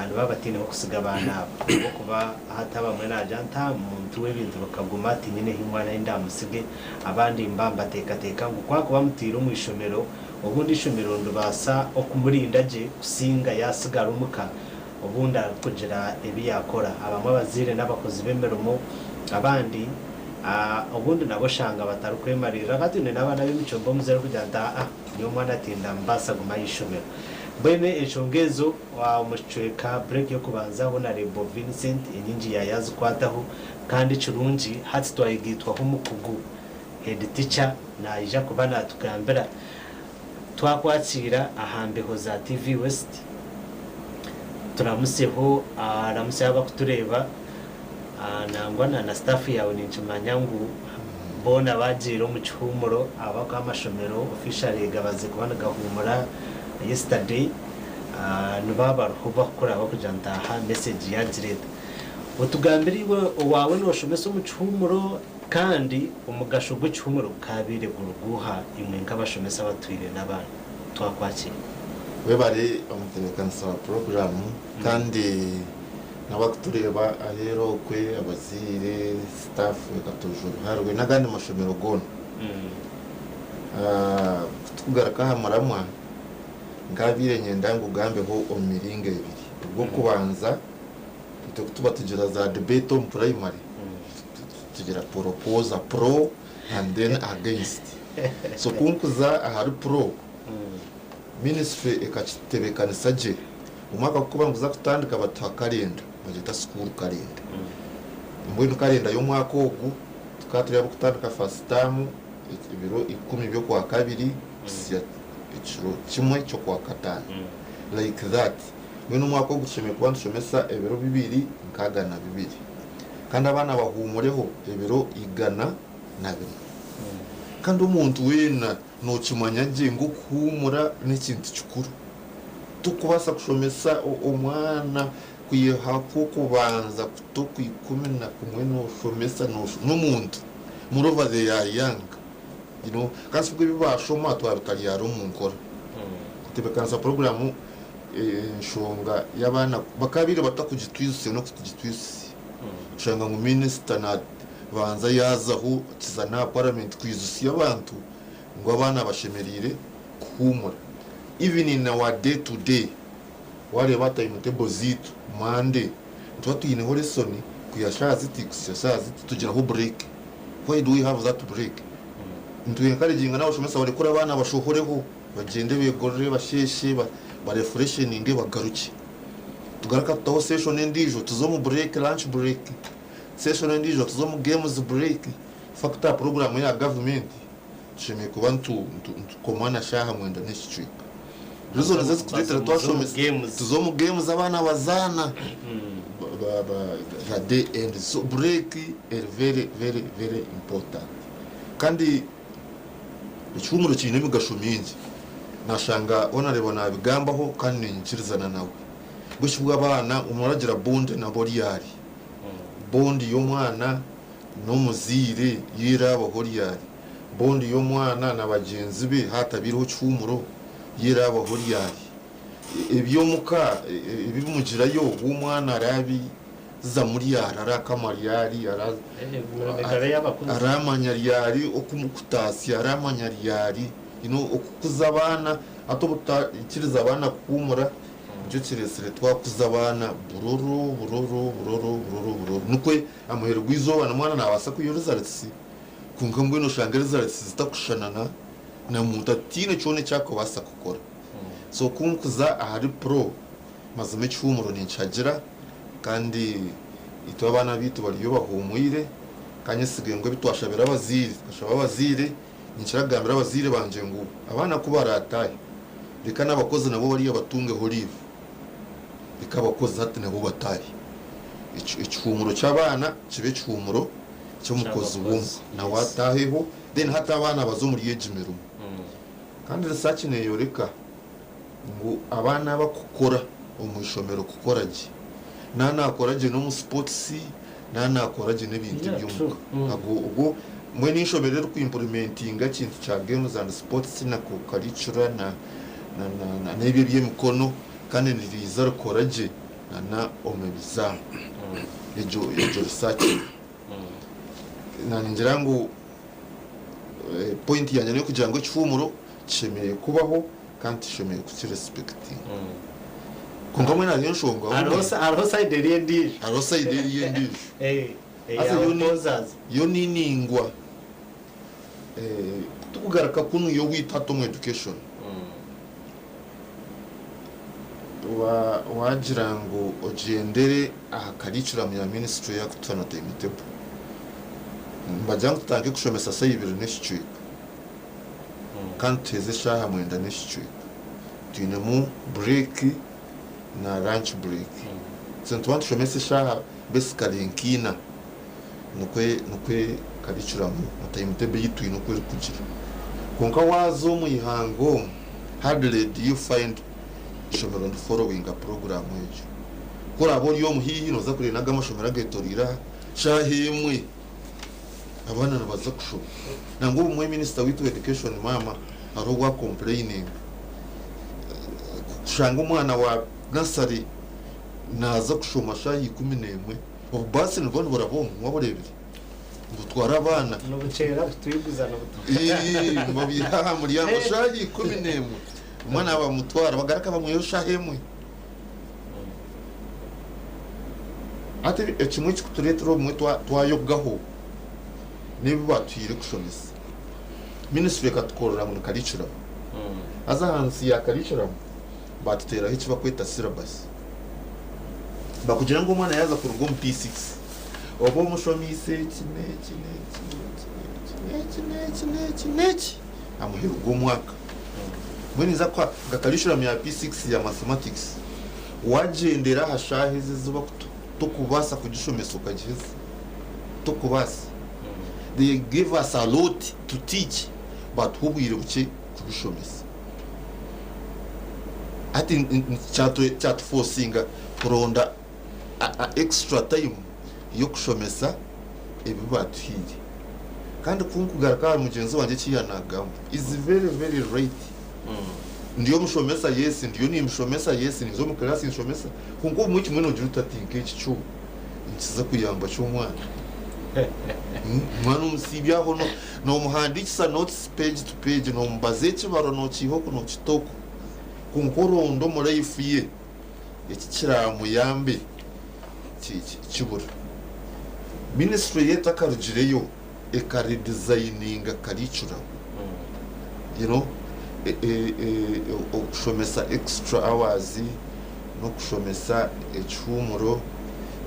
nibaba bataine h'okutsiga abaana aba ahabw'okuba hati abamwe naagira nti aha muntu we ebintu bikaguma tinyine ahi mwana ahi ndaamutsige. Abandi nibaba nibateekateeka ngu ku arikuba amutaire omu ishomero obundi eishomero niribaasa okumurinda gye kusinga yaatsigara omuka. Obundi arikugira ebi yaakora. Abamwe abazaire n'abakozi b'emirimo, abandi obundi nabo oshanga batarikwemariirira. Hati twine n'abaana b'emicwe mbi omuzaire arikugira nti aa nyowe omwana tindamubaasa agume aha ishomero. Mbwenu enshonga ezo omu kicweka break y'okubanza Honarebo Vincent enyingi yaayazikwataho kandi ekirungi hati twayegaitwaho omukugu head teacher naija kuba natugambira. Twakwakiira aha mbeho za TV West turamuseho aramuseho abakutureeba nangwa na na staff yaawe ninkimanya ngu boona bagiire omu kihuumuro ahabw'okuba amashomero officially gabazize kuba nigahuumura yesterday nibo abariho bakukuraba kugira ngu taaha message yagireeta. Otugambire iwe owaawe noshomesa omu kihuumuro Kandi omugasho gw'ekihumuro gukaabaire guri guuha imwe nk'abashomesa abatwire n'abaana? Twakwakira. Webare omutebeekanisa wa puroguraamu kandi n'abarikutureeba aheeru okwe, abazaire, sitaafu ekatuuja oruharwe n'agandi mashomero goona. Kutukugaruka aha muramwa, nkaabaire nyenda ngugambeho omu miringo ebiri. Ogw'okubanza, itwe kutuba tugira za debate omu purayimare, Tugira poropoza pro and then against. So kunkuza ahari pro, ministry ekakitebekanisa gye. Omwaka kukuba niguza kutandika batuha calendar, bagyeta school calendar. Mbwenu calendar y'omwaka ogu tukaba turi ab'okutandika first term ebiro ikumi by'okwakabiri kuhitsya ekiro kimwe ky'okwakataano. Like that. Mbwenu omwaka ogu tushemereire kuba nitushomesa ebiro 262. Kandi abaana bahuumureho ebiro 104. Kandi omuntu weena nookimanya gye ngu okuhuumura n'ekintu kikuru. Tokubaasa kushomesa omwana kwiha kw'okubanza kuta okw'ikumi-na-kumwe nooshomesa n'omuntu moreover they are young you know kandi sibwo ebi baashoma twabitaryara omu nkora. Kutebeekanisa puroguraamu enshonga y'abaana bakaabaire batakugitwijutsya n'okutugitwijutsya. Kushanga ngu minisita nabanza yaazaho akiza n'aha paramenti kwijutsya abantu ngu abaana bashemereire kuhuumura. Even in our day to day waareeba aha time table zaitu Monday nituba twineho lesson kwiha shaaha ziti kuhitsya shaaha ziti tugiraho break. Why do we have that break? Nitu encouraginga n'abashomesa barekure abaana bashohoreho bagyende begorore basheeshe ba refresheninge bagarukye. Tugaruka tutaho session endiijo tuza omu break, lunch break, session endiijo tuza omu games break. Fact aha program ya government tushemereire kuba nitukoma na shaaha mwenda n'ekicweka. Reasons ezikutureetera twashomesa tuza omu games abaana bazaana the day ends. So break eri very very very important. Kandi Ekihuumuro kiine emigasho mingi. Naashanga Honourable naabigambaho kandi ninyikirizana nawe. Mbwenu shi bwo abaana omwe oragira bond nabo ryari? Bond y'omwana n'omuzaire yo eraabaho ryari? Bond y'omwana na bagyenzi be haatabaireho kihuumuro yo eraabaho ryari? Eby'omuka ebi mugirayo obu omwana araabi Zamu ryari, arakama ryari, aramanya ryari oku kutaasya, aramanya ryari you know okukuza abaana. Hati obu tutaikiriza abaana kuhuumura nikyo kireetsire twakuza abaana buroro buroro buroro buroro buroro. Nikwo aha muheru gw'eizooba n'omwana naabaasa kwiha results kwonka mbwenu oshange results zitakushushana na muntu ataine kyona eki arikubaasa kukora. So ku nkuza ahari pro Mazima ekihuumuro ninkihagira, kandi itwe abaana baitu bariyo bahuumwire. Ka nyesige ngu ebi twashabire abazaire, tukashaba abazaire, ninkira kugambira abazaire bangye ngu abaana ku baraataahe, reka n'abakozi nabo bariya batungeho liivu. Reka abakozi hati nabo bataahe. Ekihuumuro ky'abaana kibe ekihuumuro ky'omukozi w'omuka, nawe ataaheho, then hati abaana baze omuri egi mirimo. Kandi research neeyoreka. Ngu abaana abakukora omu ishomero kukora gye, na nakora gye n'omu sports, na nakora gye n'ebintu eby'omuka. Ago ogwo mbwenu eishomero eririku implementinga ekintu kya games and sports na co-curricular na na n'ebyo eby'emikono kandi niriiza rikora gye na na omu bizamu. Egyo egyo research eriho. Na ningira ngu point yangye n'eyokugira ngu ekihuumuro kishemereire kubaho. Kandi tushemereire kukirespektinga. Kwonka mbwenu hariho enshonga Hariho obumwe. hariho side eri endiijo. Hariho side eriyo endiijo. Eh, Haza eya yo ni opposers. yo ni ningwa. Kutukugaruka kunu y'owaitu hati omu education. Waagira ngu ogyendere aha curriculum ya ministry eyakutuha na timetable, nibagira ngu tutandike kushomesa shaaha ibiri n'ekicweka kandi tuheze eshaaha mwenda n'ekicweka. Twinemu break na lunch break. So nituba nitushomesa eshaaha basically nk'ina nikwo nikwo curriculum na timetable ei twine oku erikugira. Kwonka waaza omu ihanga omu, hardly do you find ishomero niriforowinga puroguraamu egyo. Ku oraabe ori omu haihi nooza kureeba n'aga amashomero ageetoreire aha, shaaha emwe abaana nibaza kushoma. Nangwa obumwe minisita waitu wa education maama hariho obu akompureyininga kushanga omwana wa nasare naaza kushoma shaaha 11, obubaasi nibuba niburaba omu wabureebire? Nibutwara abaana. Nibukyera kutwiguza nibutwara. Ii, nibabaiha aha muryango shaaha 11, omwana bamutwara bagaruka bamwihayo shaaha emwe. Hati ekimwe ekikutureetera obumwe twayogaho n'ebi batuhaire kushomesa. Minisitule ekatukorera ngu ni curriculum. Haza ahansi ya curriculum batuteeraho eki bakweta syllabus. Bakugira ngu omwana yaaza kuruga omu P6 obe omushomiise eki n'eki n'eki n'eki n'eki n'eki n'eki n'eki n'eki aha muheru gw'omwaka. Mbwenu ninza kuha nka curriculum ya P6 ya mathematics, wagyendera aha shaaha ezi ezi bakutuha tokubaasa kugishomesa okagiheza. Tokubaasa. They gave us a lot to teach batuha obwire bukye kubishomesa. Hati kyatufosinga kuronda extra time y'okushomesa ebi batuhaire. Kandi ku nkugaruka ahari mugyenzi wangye eki yaanagamba is very very right. Ndi omushomesa yes, ndiyo nimushomesa yes, ninza omu class nshomesa, kwonka obumwe kimwe noogira oti ati nk'eki kyo nikiza kuyamba ki omwana? Omwana omusiibye aho noomuhandiikisa notes page to page, noomubaza ekibaro nookiiha oku nookita oku, kwonka oronda omu life ye eki kiraamuyambe kibura. Ministry ye etakarugireyo ekaredesigninga curriculum, you know, okushomesa extra hours n'okushomesa ekihuumuro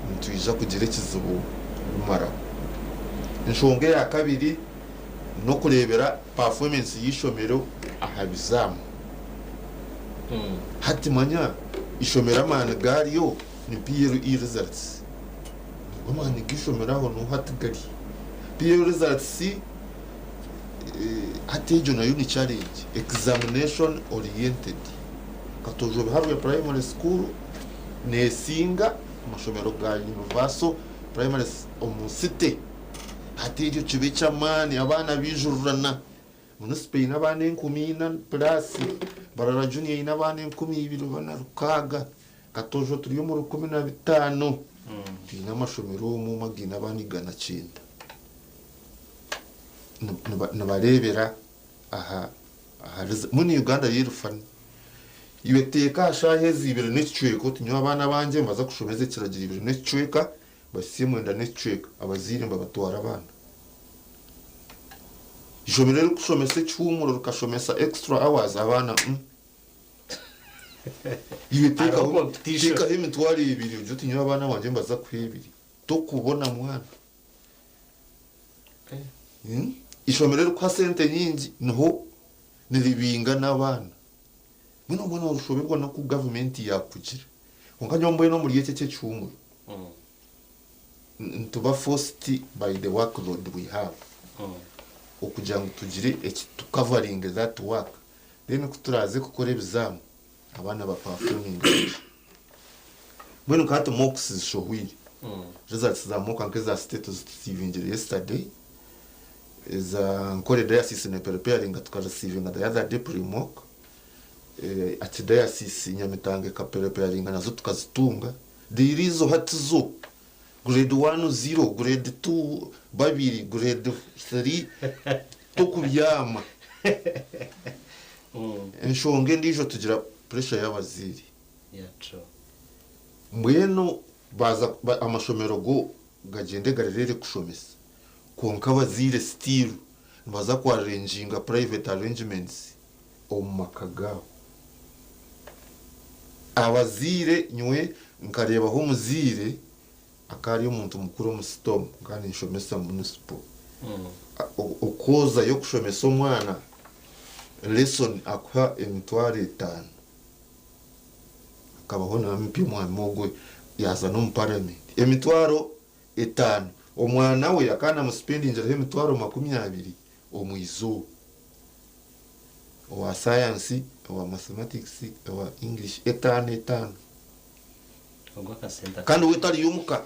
nitwija kugira ekizibu kubimaraho. Enshonga eya kabiri n'okureebera performance y'eishomero aha bizaamu. Hati manya eishomero amaani gaaryo ni PLE results. Nigo amaani g'eishomero aho niho hati gari. PLE results hati egyo nayo ni challenge, examination oriented. Katojo Biharwe Primary School neesinga amashomero ga Universal Primary omu city. Hati ekyo kiba eky'amaani abaana baijurirana. Munisipa eine abaana 4000 plus, Mbarara Junior eine abaana 2600. Katojo turi omu 1500. Twine amashomero omu againe abaana 900. Nibareebera aha aha mbwenu Uganda yo eri funny. Iwe teeka aha shaaha ezi ibiri n'ekicweka oti nyowe abaana bangye nibaza kushoma ezi ekiragiro ibiri n'ekicweka bahitsye mwenda n'ekicweka abazaire nibabatwara abaana. Eishomero eririkushomesa ekihuumuro rikashomesa extra hours abaana mm. Iwe Hariho teekaho competition. teekaho 20,000 ogire oti nyowe abaana bangye nibaza kuha ebiri tokubona mwana. Eishomero eririkuha sente nyingi niho niribinga n'abaana. Mbwenu obwo nooshoberwa n'oku gavumenti yaakugira. Kwonka nyowe mbwenu omuri eki eky'ekihuumuro, nituba forced by the workload we have okugira ngu tugire eki tukavaringe that work then ku turaaze kukora ebizaamu abaana bapafominge gye. Mbwenu nka hati mocks zishohwire. Results za mock nk'eza state tuzirisivingire yesterday, eza Nkore diocese nepreparinga tukarisivinga the other day pre-mock. Archdiocese Nyamitanga ekapreparinga nazo tukazitunga. Reero izo hati zo grade one zero, grade two babiri, grade three tokubyama. Enshonga endiijo tugira pressure y'abazaire. Yeah, true. Mbwenu baaza amashomero go gagyende garerere kushomesa kwonka abazaire still nibaza kuarranginga private arrangements omu maka gaabo. Abazaire nyowe nkareebaho omuzaire akaba ari omuntu mukuru omu sitomu nkaba ninshomesa municipal. Okwozayo kushomesa omwana lesson akuha emitwaro etaano. Akabaho na MP omwami ogwo yaaza n'omu parliament. Emitwaro etaano. Omwana we akaba namusipendingiraho emitwaro 20 omu izooba. Owa science, owa mathematics, owa English, etaano etaano. Ogwo akasente Kandi we tariyo omuka.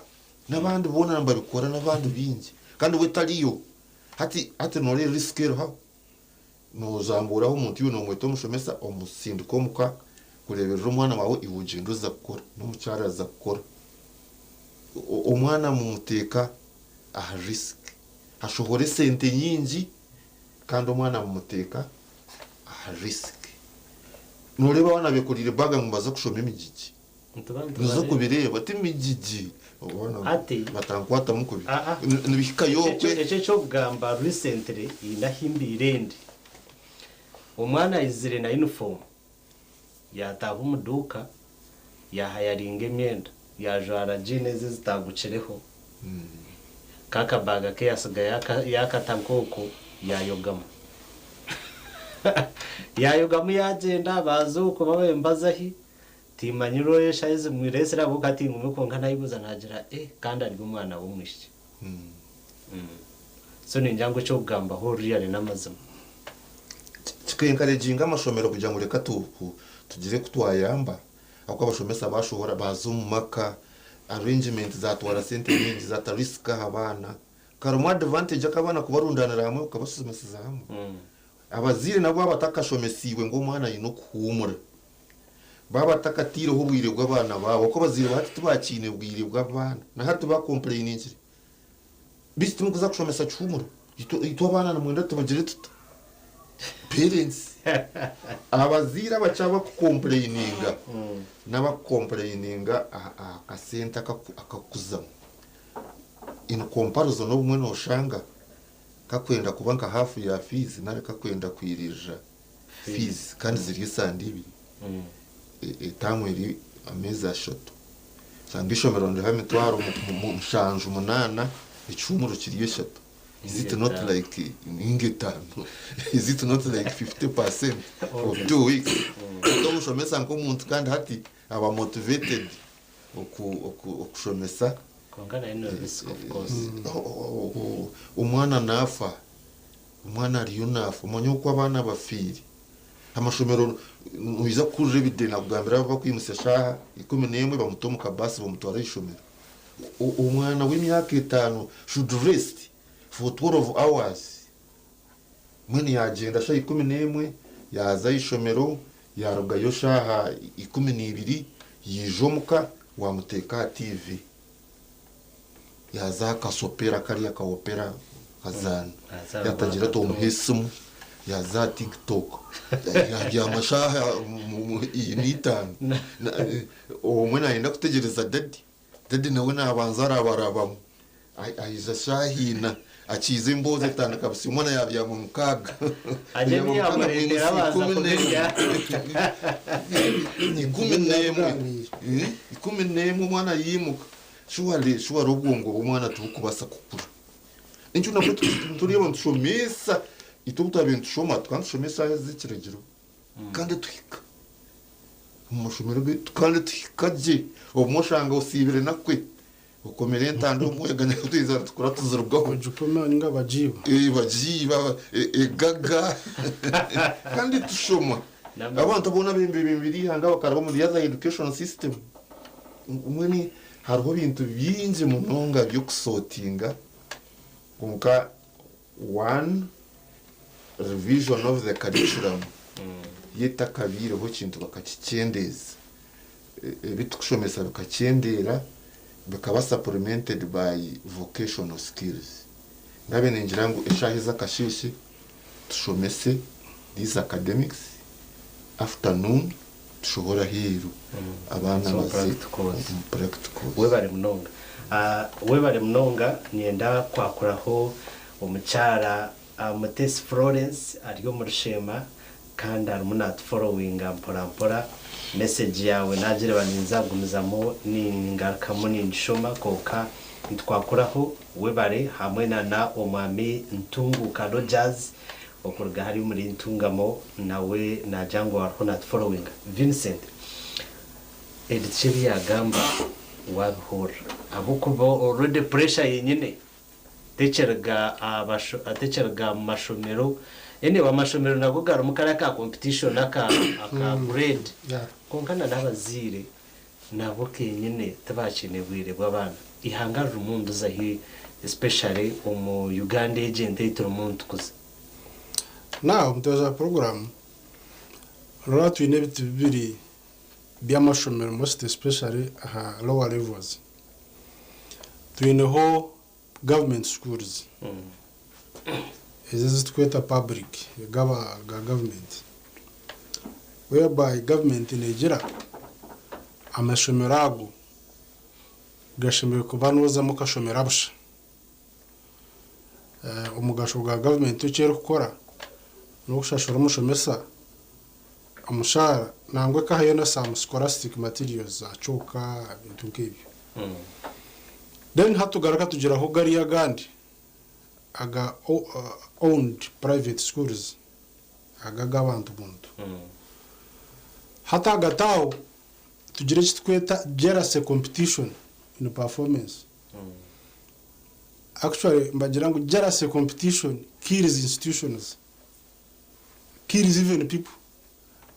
N'abandi boona nibabikora n'abandi baingi. Kandi we tariyo. Hati hati nooreeba risk eriho aho. Noozambuuraho omuntu iwe noomweta omushomesa omusindika omuka kureeberera omwana waawe iwe ogyenda oza kukora n'omukyara aza kukora. Omwana mumuteeka aha risk. Hashohora esente nyingi kandi omwana mumuteeka aha risk. Nooreeba abaana beekoreire baaga ngu nibaza kushoma emigigi. Nituba Noza nitubareeba. kubireeba ti migigi Abaana Hati batankwatamu kubi. Ah, ah. Nibihikayo Ekyo okwe. ekyo eky'okugamba recently haine ahu mbaire ndi. Omwana aizire na uniform yaataaha omu duuka yaahayaringa emyenda yaajwara jean ezi ezitaagukireho ka akabaaga ke yaatsiga yaakata nk'okwo yaayogamu. Yaayogamu yaagyenda baaza okwo babaire nibaza hi Timanyire oyo eshaaha ezi mwireetsire ahabw'okuba tingumwe kwonka naayebuuza naagira eh kandi ari omwana w'omwishiki. So ningira ngu eky'okugambaho really n'amazima. Kika encouraginga amashomero kugira ngu reka tugire ku twayamba ahabw'okuba abashomesa bashohora baaza omu maka, arrangement zatwara sente nyingi zata risk aha baana. Karimu advantage ak'abaana kubarundaanira hamwe okabashomeseza hamwe. Abazaire nabo baaba batakashomesiibwe ngu omwana aine okuhuumura, baaba batakataireho obwire bw'abaana baabo, ahabw'okuba abazaire ba hati tibakiine bwire bw'abaana, na hati bakompureyiningyire. Beitu timurikuza kushomesa kihuumuro, itwe abaana nimwenda tubagire tuta? Parents, abazaire abakye abakukompureyininga n'abakukompureyininga aha kasente akakuzamu. In comparison obumwe noshanga kakwenda kuba nka half ya fees nari kakwenda kwiririra fees kandi ziri esande ibiri etaamu eri ameezi ashatu. Oshanga eishomero ririho emitwaro mushanju munaana ekihuumuro kiri eshatu. Is it not like ninga etaano? Is it not like 50% of 2 weeks? Hati omushomesa nk'omuntu kandi hati aba motivated okushomesa. Kwonka nayo ni risk of course. Omwana naafa, omwana ariyo naafa, omanye oku abaana bafiire. Amashomero noija kuhurira ebide nakugambira aba bakwimutsya shaaha 11 bamuta omu kabaasi bamutwara aha ishomero. Omwana w'emyaka etaano should rest for 12 hours. Mbwenu yaagyenda shaaha 11 yaaza aha ishomero yaarugayo shaaha 12 yaija omuka waamuteeka aha TV. Yaaza aha kasopera kariya kaopera kazaana. Yaatagira ati omuhe esimu yaaza aha TikTok yaabyama shaaha ina itaano. Obumwe naayenda kutegyereza daddy, daddy nawe naabanza arabarabamu aija shaaha ina akiiza emboozi etandika busya omwana yaabyama mukaaga. Agye niyamureetera abanza kubirya. 11, 11 omwana yaimuka. Surely surely obwongo bw'omwana tiburikubaasa kukura. Nikyo nabwo nitureeba nitushomesa itwe obu twabaire nitushoma tukaba nitushoma eshaaha z'ekiragiro kandi tuhika omu mashomero gaitu kandi tuhika gye. Obumwe oshanga osiibire nakwe okomire entanda omwega twija nitukura tuzirugaho. Ojupima ninga bagiiba. Bagiiba egaga kandi tushoma. Abantu boona abebembire eihanga bakaraba omuri other education system. Mbwenu hariho ebintu bingi munonga by'okusortinga kwonka one revision of the curriculum yetakabaireho ekintu bakakikyendeeza. Ebitukushomesa bikakyendeera bikaba supplemented by vocational skills. Ngabe ningira ngu eshaaha ez'akasheeshe tushomese these academics, afternoon tushohore aheeru abaana So baze practicals. omu practicals. Webare munonga. Webare munonga. Niinyenda kwakuraho omukyara Mutesi Florence ari omu Rusheema. Kandi arimu natuforowinga mpora mpora. Message yaawe nagireeba ninza kugumizamu ningarukamu ningishoma kwonka nitwakuraho webare hamwe na na omwami Ntunguka Rogers okuruga hariya omuri Ntungamo nawe nagira ngu ariho natuforowinga. Vincent Edith ebi yagamba wabihurira ahabw'okuba already pressure yenyine Tekyeriga aha mu mashomero. Anyway amashomero nago garimu kariya ka competition aka aka grade kwonka na n'abazaire nabo kenyine tibakiine bwire bw'abaana. Eihanga ririmu nduza hi especially omu Uganda egi ento ei turimu nitukuza. Now omuteezi wa puroguraamu, noreeba twine ebiti bibiri by'amashomero most especially aha lower levels. Twineho government schools ezi eziturikweta public ga government whereby government negira amashomero ago gashemereire kuba nozamu okashomera busha. Omugasho gwa government eki erikukora n'okushashura omushomesa omushaara nangwa ekahayo na some scholastic materials za chalk ebintu nk'ebyo. Then hati tugaruka tugiraho gariya agandi aga owned private schools aga ag'abantu buntu. Hati ahagati aho tugira eki turikweta jealousy competition in performance. Actually nibagira ngu jealousy competition kills institutions. Kills even people.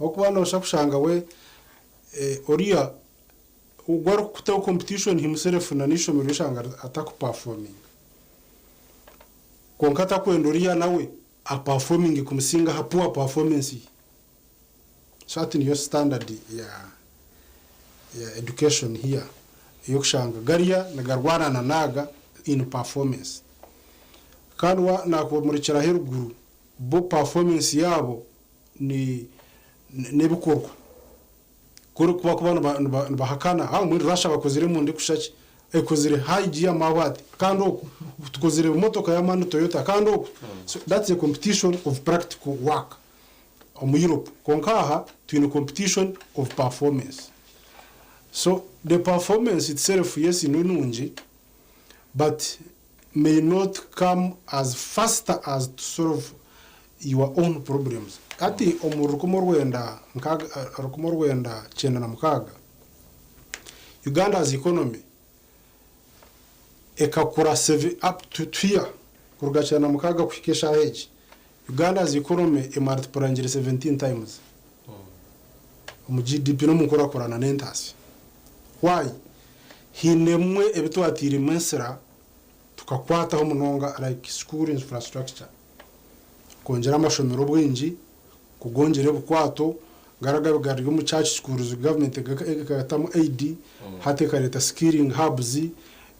Ahabw'okuba nooshusha kushanga we oriya ogu arikukutaho competition himself na n'eishomero oshanga atakuperforminga. Kwonka atakwenda oriya nawe aperforminge kumusinga aha poor performance ye. So hati niyo standard ya ya education here ey'okushanga gariya nigarwana na n'aga in performance. Kandi wa naakumurikiraho eruguru bo performance yaabo ni n'ebikorwa. Ku orikuba kuba nibahakana, ah mbwenu Russia bakozire emundu erikushusha ki? Ekozire high gear mawati kandi oku tukozire emotoka y'amaani Toyota kandi oku. So that's a competition of practical work omu Europe. Kwonka aha twine competition of performance. So the performance itself yes ni nungi but may not come as faster as to solve your own problems. Hati omu 1996, Uganda's economy ekakura up to here, kuruga 96 kuhika eshaaha egi, Uganda's economy emultiplyingire 17 times omu GDP n'omu nkurakurana n'entaasya. Why? Haine ebimwe ebi twatairemu ensira tukakwataho munonga like school infrastructure, kwongyera amashomero obwingi, kugongyera ebikwato, gari agabaire gari omu church schools government ekatamu aid, hati ekareeta skilling hubs,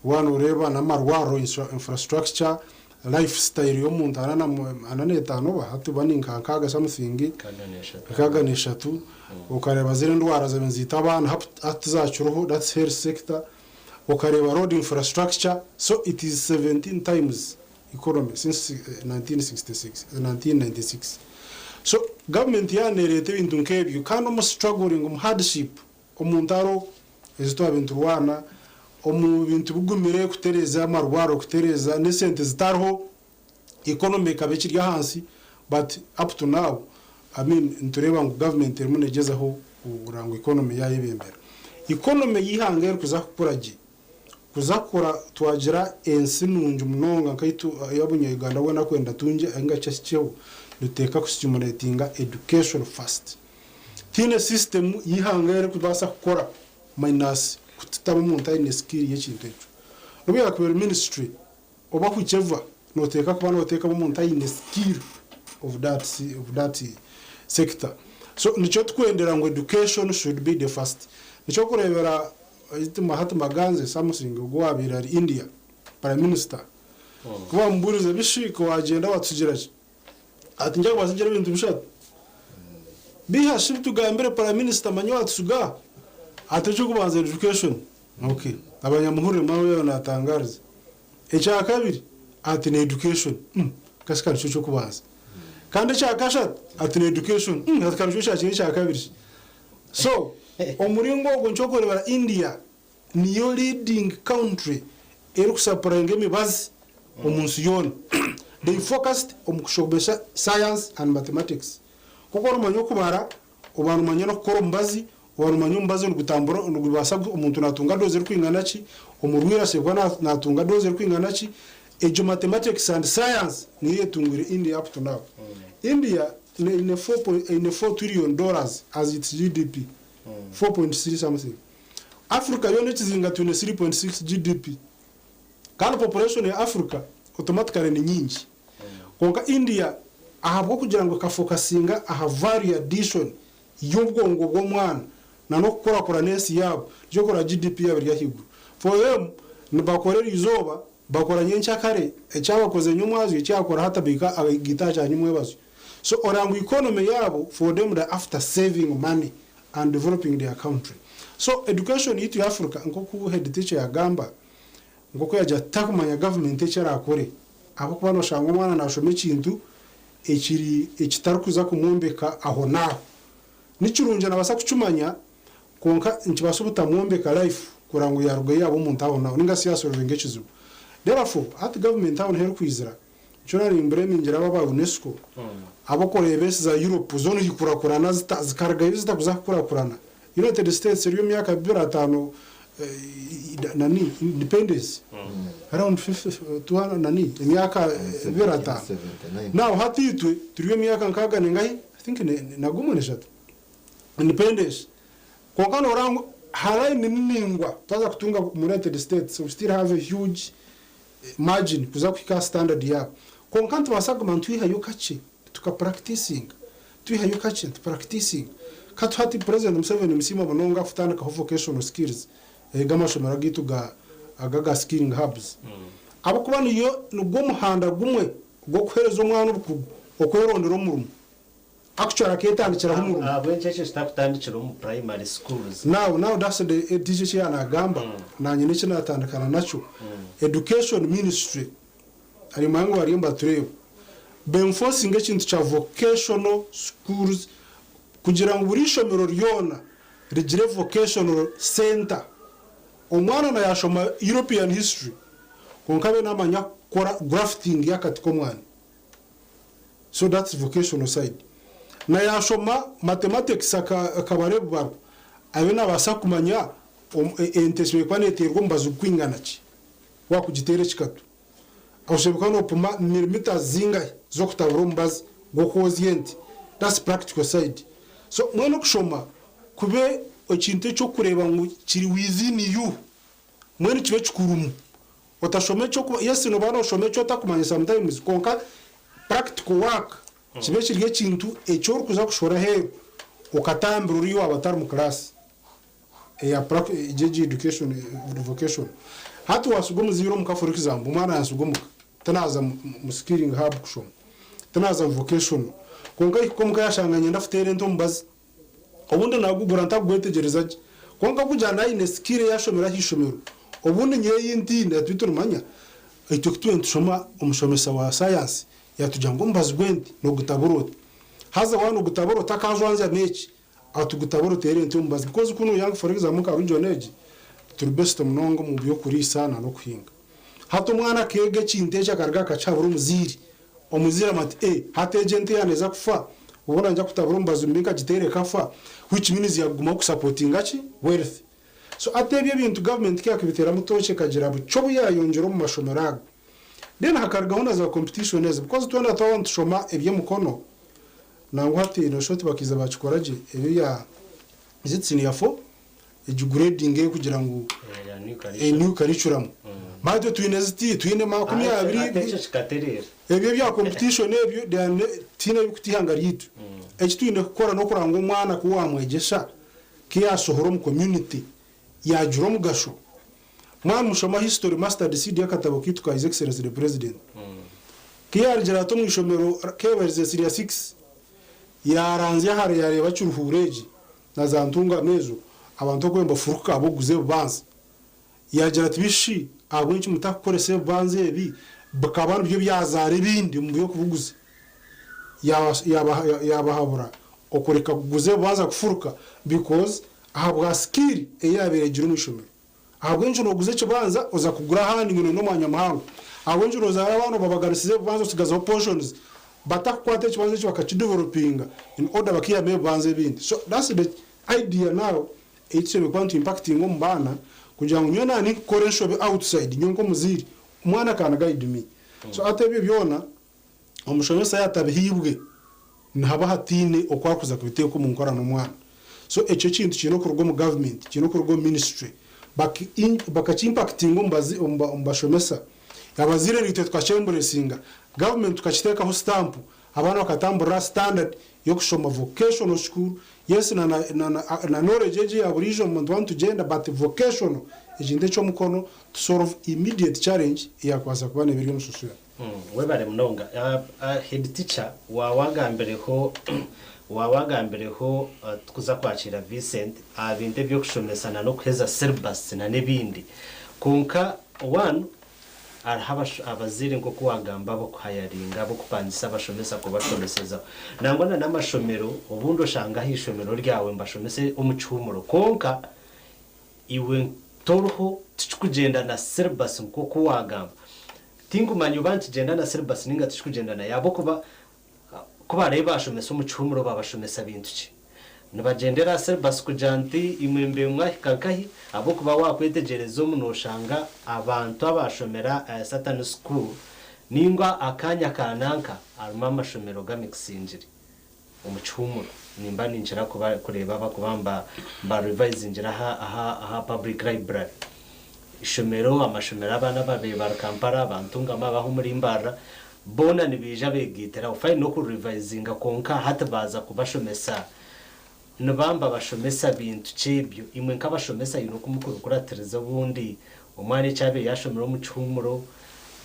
waaba noreeba n'amarwariro infrastructure, life style y'omuntu ana n'etaano oba hati oba ni nka nkaaga something, nkaaga n'eshatu, okareeba ziri endwara zabaire niziita abaana hati tizakiriho, that's health sector. Okareeba road infrastructure, so it is 17 times economy since 1966, 1996. So government yaaba nereeta ebintu nk'ebyo kandi omu struggling, omu hardship, omu ntaro ezi twabaire niturwana, omu bintu bigumire kutereeza amarwariro, kutereeza n'esente zitariho, economy ekaba ekiri ahansi, but up to now, I mean, nitureeba ngu government erimu negyezaho kugira ngu economy yayebembera. Economy y'eihanga erikuza kukura gye, kuza kukura twagira ensi nungi munonga nkaitu ey'obunya-Uganda bwena akwenda atungye ahinga kyahikyeho, nituteeka kustimulatinga education first. Tihaine system y'eihanga erikubaasa kukora minus kutitamu omuntu aine skill y'ekintu ekyo. N'obu yakuba eri ministry oba whichever, noteeka kuba noteekamu omuntu aine skill of that, of that sector. So nikyo tukwendera ngu education should be the first. Nikyo kureebera Mahatma Gandhi something ogu owabaire ari India prime minister, ku bamubuurize bishi ku wagyenda watutsigira ki? Ati nja kubatsigira ebintu bishatu. Biha shi bitugambire prime minister manya watutsiga? Ati eky'okubanza education. Okay. Abanyamuhurire mwabe natangariza. Ekyakabiri ati ni education. Kasi ka nikyo ky'okubanza. Kandi ekya kashatu ati ni education. Ati ka nikyo kyakira ekya kabiri shi. So omuringo ogwo nikyo orikureebera India niyo leading country erikusapurayinga emibazi omu nsi yoona. They focused omu kushomesa science and mathematics. Nk'oku orimanya okubara, oba nomanya n'okukora omubazi, oba nomanya omubazi nigutambura nigubaasa omuntu natunga dose erikwingana ki, omurwaire ashemereire kuba natunga dose erikwingana ki. Egyo mathematics and science niyo eyetungwire India up to now. India eine eine $4 trillion as its GDP, 4.3 something. Africa yoona ekizinga twine 3.6 GDP. Kandi population ya Africa automatically ni nyingi. Kwonka India ahabw'okugira ngu ekafokasinga aha value addition y'obwongo bw'omwana na n'okukurakurana ensi yaabo, nikyo orikureeba GDP yaabo eri ahaiguru. For them, nibakora eriizooba, bakora nyenkyakare, ekyabakoze nyomwazyo ekyakora hati bahika agaita aha kya nyomwebazyo. So oreba ngu economy yaabo for them they are after saving money and developing their country. So education yaitu ya Africa nk'oku head teacher yagamba, Nk'oku yaagira ati, Tarikumanya gavumenti eki eraakore, ahabw'okuba nooshanga omwana naashoma ekintu ekiri ekitarikuza kumwombeka ahonaaho. Ni kirungi naabaasa kukimanya, kwonka nikibaasa obutamwombeka life kureba ngu yaarugayo yaaba omuntu ahonaaho nainga shi yaasolovinga ekizibu. Therefore, hati gavumenti aho niho erikwizira. Nikyo narimburemingira abo aba UNESCO, ab'okureeba ensi za Europe zo nihikurakurana zita, zikarugayo zitakuza kukurakurana. United States eri omu myaka bibiri ataano nani independence around nani emyaka bibiri ataano. Now hati itwe turi omu myaka nkaaga nengahi I think na gumwe neshatu independence. Kwonka noreeba ngu ha line ni ningwa twaza kutunga omu United States we still have a huge margin kuza kuhika aha standard yaabo. Kwonka nitubaasa kuguma nitwihayo kakye tuka practicinga, twihayo kakye nitu practicinga. Katu hati President Museveni nimusiima munonga kutandikaho vocational skills aga amashomero agaitu ga aga aga skilling hubs. Ahabw'okuba niyo nigwo muhanda gumwe gw'okuheereza omwana obukugu okwerondera omurimo. Actually aketandikiraho omurimo. Ahabw'enki ekyo kitakutandikira omu primary schools? Now now that's the teacher eki yanagamba nanye neki natandikana nakyo education ministry arimanya ngu bariyo nibatureeba benforcinge ekintu kya vocational schools kugira ngu buri ishomero ryona rigire vocational center omwana na yashoma European history kwonka abe namanya kukora grafting yakati komwani. So that's vocational side. Na yashoma mathematics akabara ebibaro abe nabaasa kumanya ente eshemereire kuba neteerwa omubazi gukwingana ki wakugiteera ekikatu. Oshemereire kuba nopima millimeters zingahi z'okutabura omubazi gw'okwozya ente. That's practical side. So mbwenu okushoma kube ekintu eky'okureeba ngu kiri within you mbwenu kibe kikurumu. Otashoma ekyokuba yes noba noshoma eki otakumanya sometimes kwonka practical work kibe kiri ekintu eki orikuza kushora aheeru okatambira oriya owaaba atari mu class eya egyo egyo education vocation. Hati wasiga omuzaire omuka for example omwana yansiga omuka tinaza mu skilling hub kushoma tinaza mu vocational kwonka yahika omuka yashanga niinyenda kuteera ente omubazi Obundi naagugura ntarikugwetegyereza gye. Kwonka ku ngira aine skill ei ashomire aha ishomero, obundi nyowe ei ntaine, itwe nimanya, itwe ku turiyo nitushoma omushomesa wa sayansi yaatugira ngu omubazi gw'ente noogutabura ota. Haza waaba noogutabura otakaajwanzyamu eki, ati gutabure oteere ente omubazi because ku nooyanga for example nka region egi, turi best munonga omu by'okuriisa n'okuhinga. Hati omwana akeega ekintu eki akaruga akakihabura omuzaire, Omuzaire amanya ati, Eh, hati egi ente yaaba neeza kufa, obwo naija kutabura omubazi mbi nkagiteera ekafa, which means yaagumaho kusapotinga ki? Wealth. So hati ebyo ebintu gavumenti ku yaakubiteeramu tooki ekagira bukye obu yaayongyera omu mashomero ago. Then hakarugaho na za competition ezi because twena twaba nitushoma eby'emikono, nangwa hati noshusha oti bakaija baakikora gye, ebi ebya is it senior four? Egi grading ey'okugira ngu new curriculum. Manya itwe twine ziti, twine 20. Ebyo ebya competition ebyo they are tihaine ebirikuta eihanga ryaitu. Eki twine kukora n'okureba ngu omwana ku wamwegyesa, ku yaasohora omu community yaagira omugasho. Mwaba nimushoma history mustard seed y'akatabo kaitu ka His Excellency the President. Ku yaarugire ati omu ishomero ku yaabarize senior six, yaaranzya hare yaareeba Kiruhura egi, na za ntungamo ezo, abantu oku nibafuruka ahabw'okuguza ebibanza. Yaagira ati, Bishi, ahabw'enki mutakukoresa ebibanza ebi bikaba nibyo byazaara ebindi omu by'okubiguza? Yaabahabura okureka kuguza ebibanza kufuruka because ahabwa skill ei yaabaire egire omu ishomero. Ahabw'enki nooguza ekibanza oza kugura ahandi ngu noyenda omwanya muhango? Ahabw'enki noozaara abaana obabaganisiza ebibanza otsigazeho portions batakukwata ekibanza ekyo bakakidevelopinga in order bakaihamu ebibanza ebindi? So that's the idea now ei tushemereire kuba nitu impactinga omu baana kugira ngu nyowe naaba ninkukora enshobe outside nyowe nk'omuzaire omwana can guide me. So hati ebyo byona Omushomesa yaatabihaibwe, nihaba hataine oku arikuza kubiteeka omu nkora n'omwana. So ekyo ekintu kiine okuruga omu gavumenti, kiine okuruga omu minisitule, bakakimpakitinga omu bashomesa. Abazaire naitwe tukakyemburesinga, gavumenti tukakiteekaho sitampu, abaana bakatamburira aha sitandadi y'okushoma vocational school, yes na na knowledge egi eya buriijo nituba nitugyenda but vocational, ekintu eky'omukono to solve immediate challenge eyaakubaasa kuba neeba eri omu society. Webare munonga head teacher wawagambireho wawagambireho tukuza kwakira Vincent aha bintu ebyokushomesa na nokuheza syllabus na nebindi kwonka one hariho abazaire nkoku wagamba abokuhayaringa abokupangisa abashomesa kubashomesezaho nangwa na namashomero obundi oshanga ahaishomero ryawe nibashomesa omukihumuro kwonka Iwe toriho tikikugyenda na syllabus nkoku wagamba. Tinkumanya oba nikigyenda na syllabus ninga tikikugyenda nayo ahabwokuba kubarabe bashomesa omu kihumuro babashomesa bintu ki? Nibagyendera aha syllabus kugira nti imwe mbe mwahika nkahi ahabwokuba wakwetegyereza omu noshanga abantu abashomera aha certain school ningwa akanya ka nanka harimu amashomero gamixingire. Omu kihuumuro nimba ninkira kuba kureeba abakuba mba mba revisingira aha aha aha public library. Ishomero, amashomero abaana ababaire bari Kampala, aba Ntungamo, abaho omuri Mbarara, boona nibaija begaitiraho. Fine n'oku revisinga kwonka hati baaza kubashomesa nibamba bashomesa bintu ki ebyo? Imwe nk'abashomesa haine oku mukurikuratiriza obundi Omwana eki abaire yashomire omu kihuumuro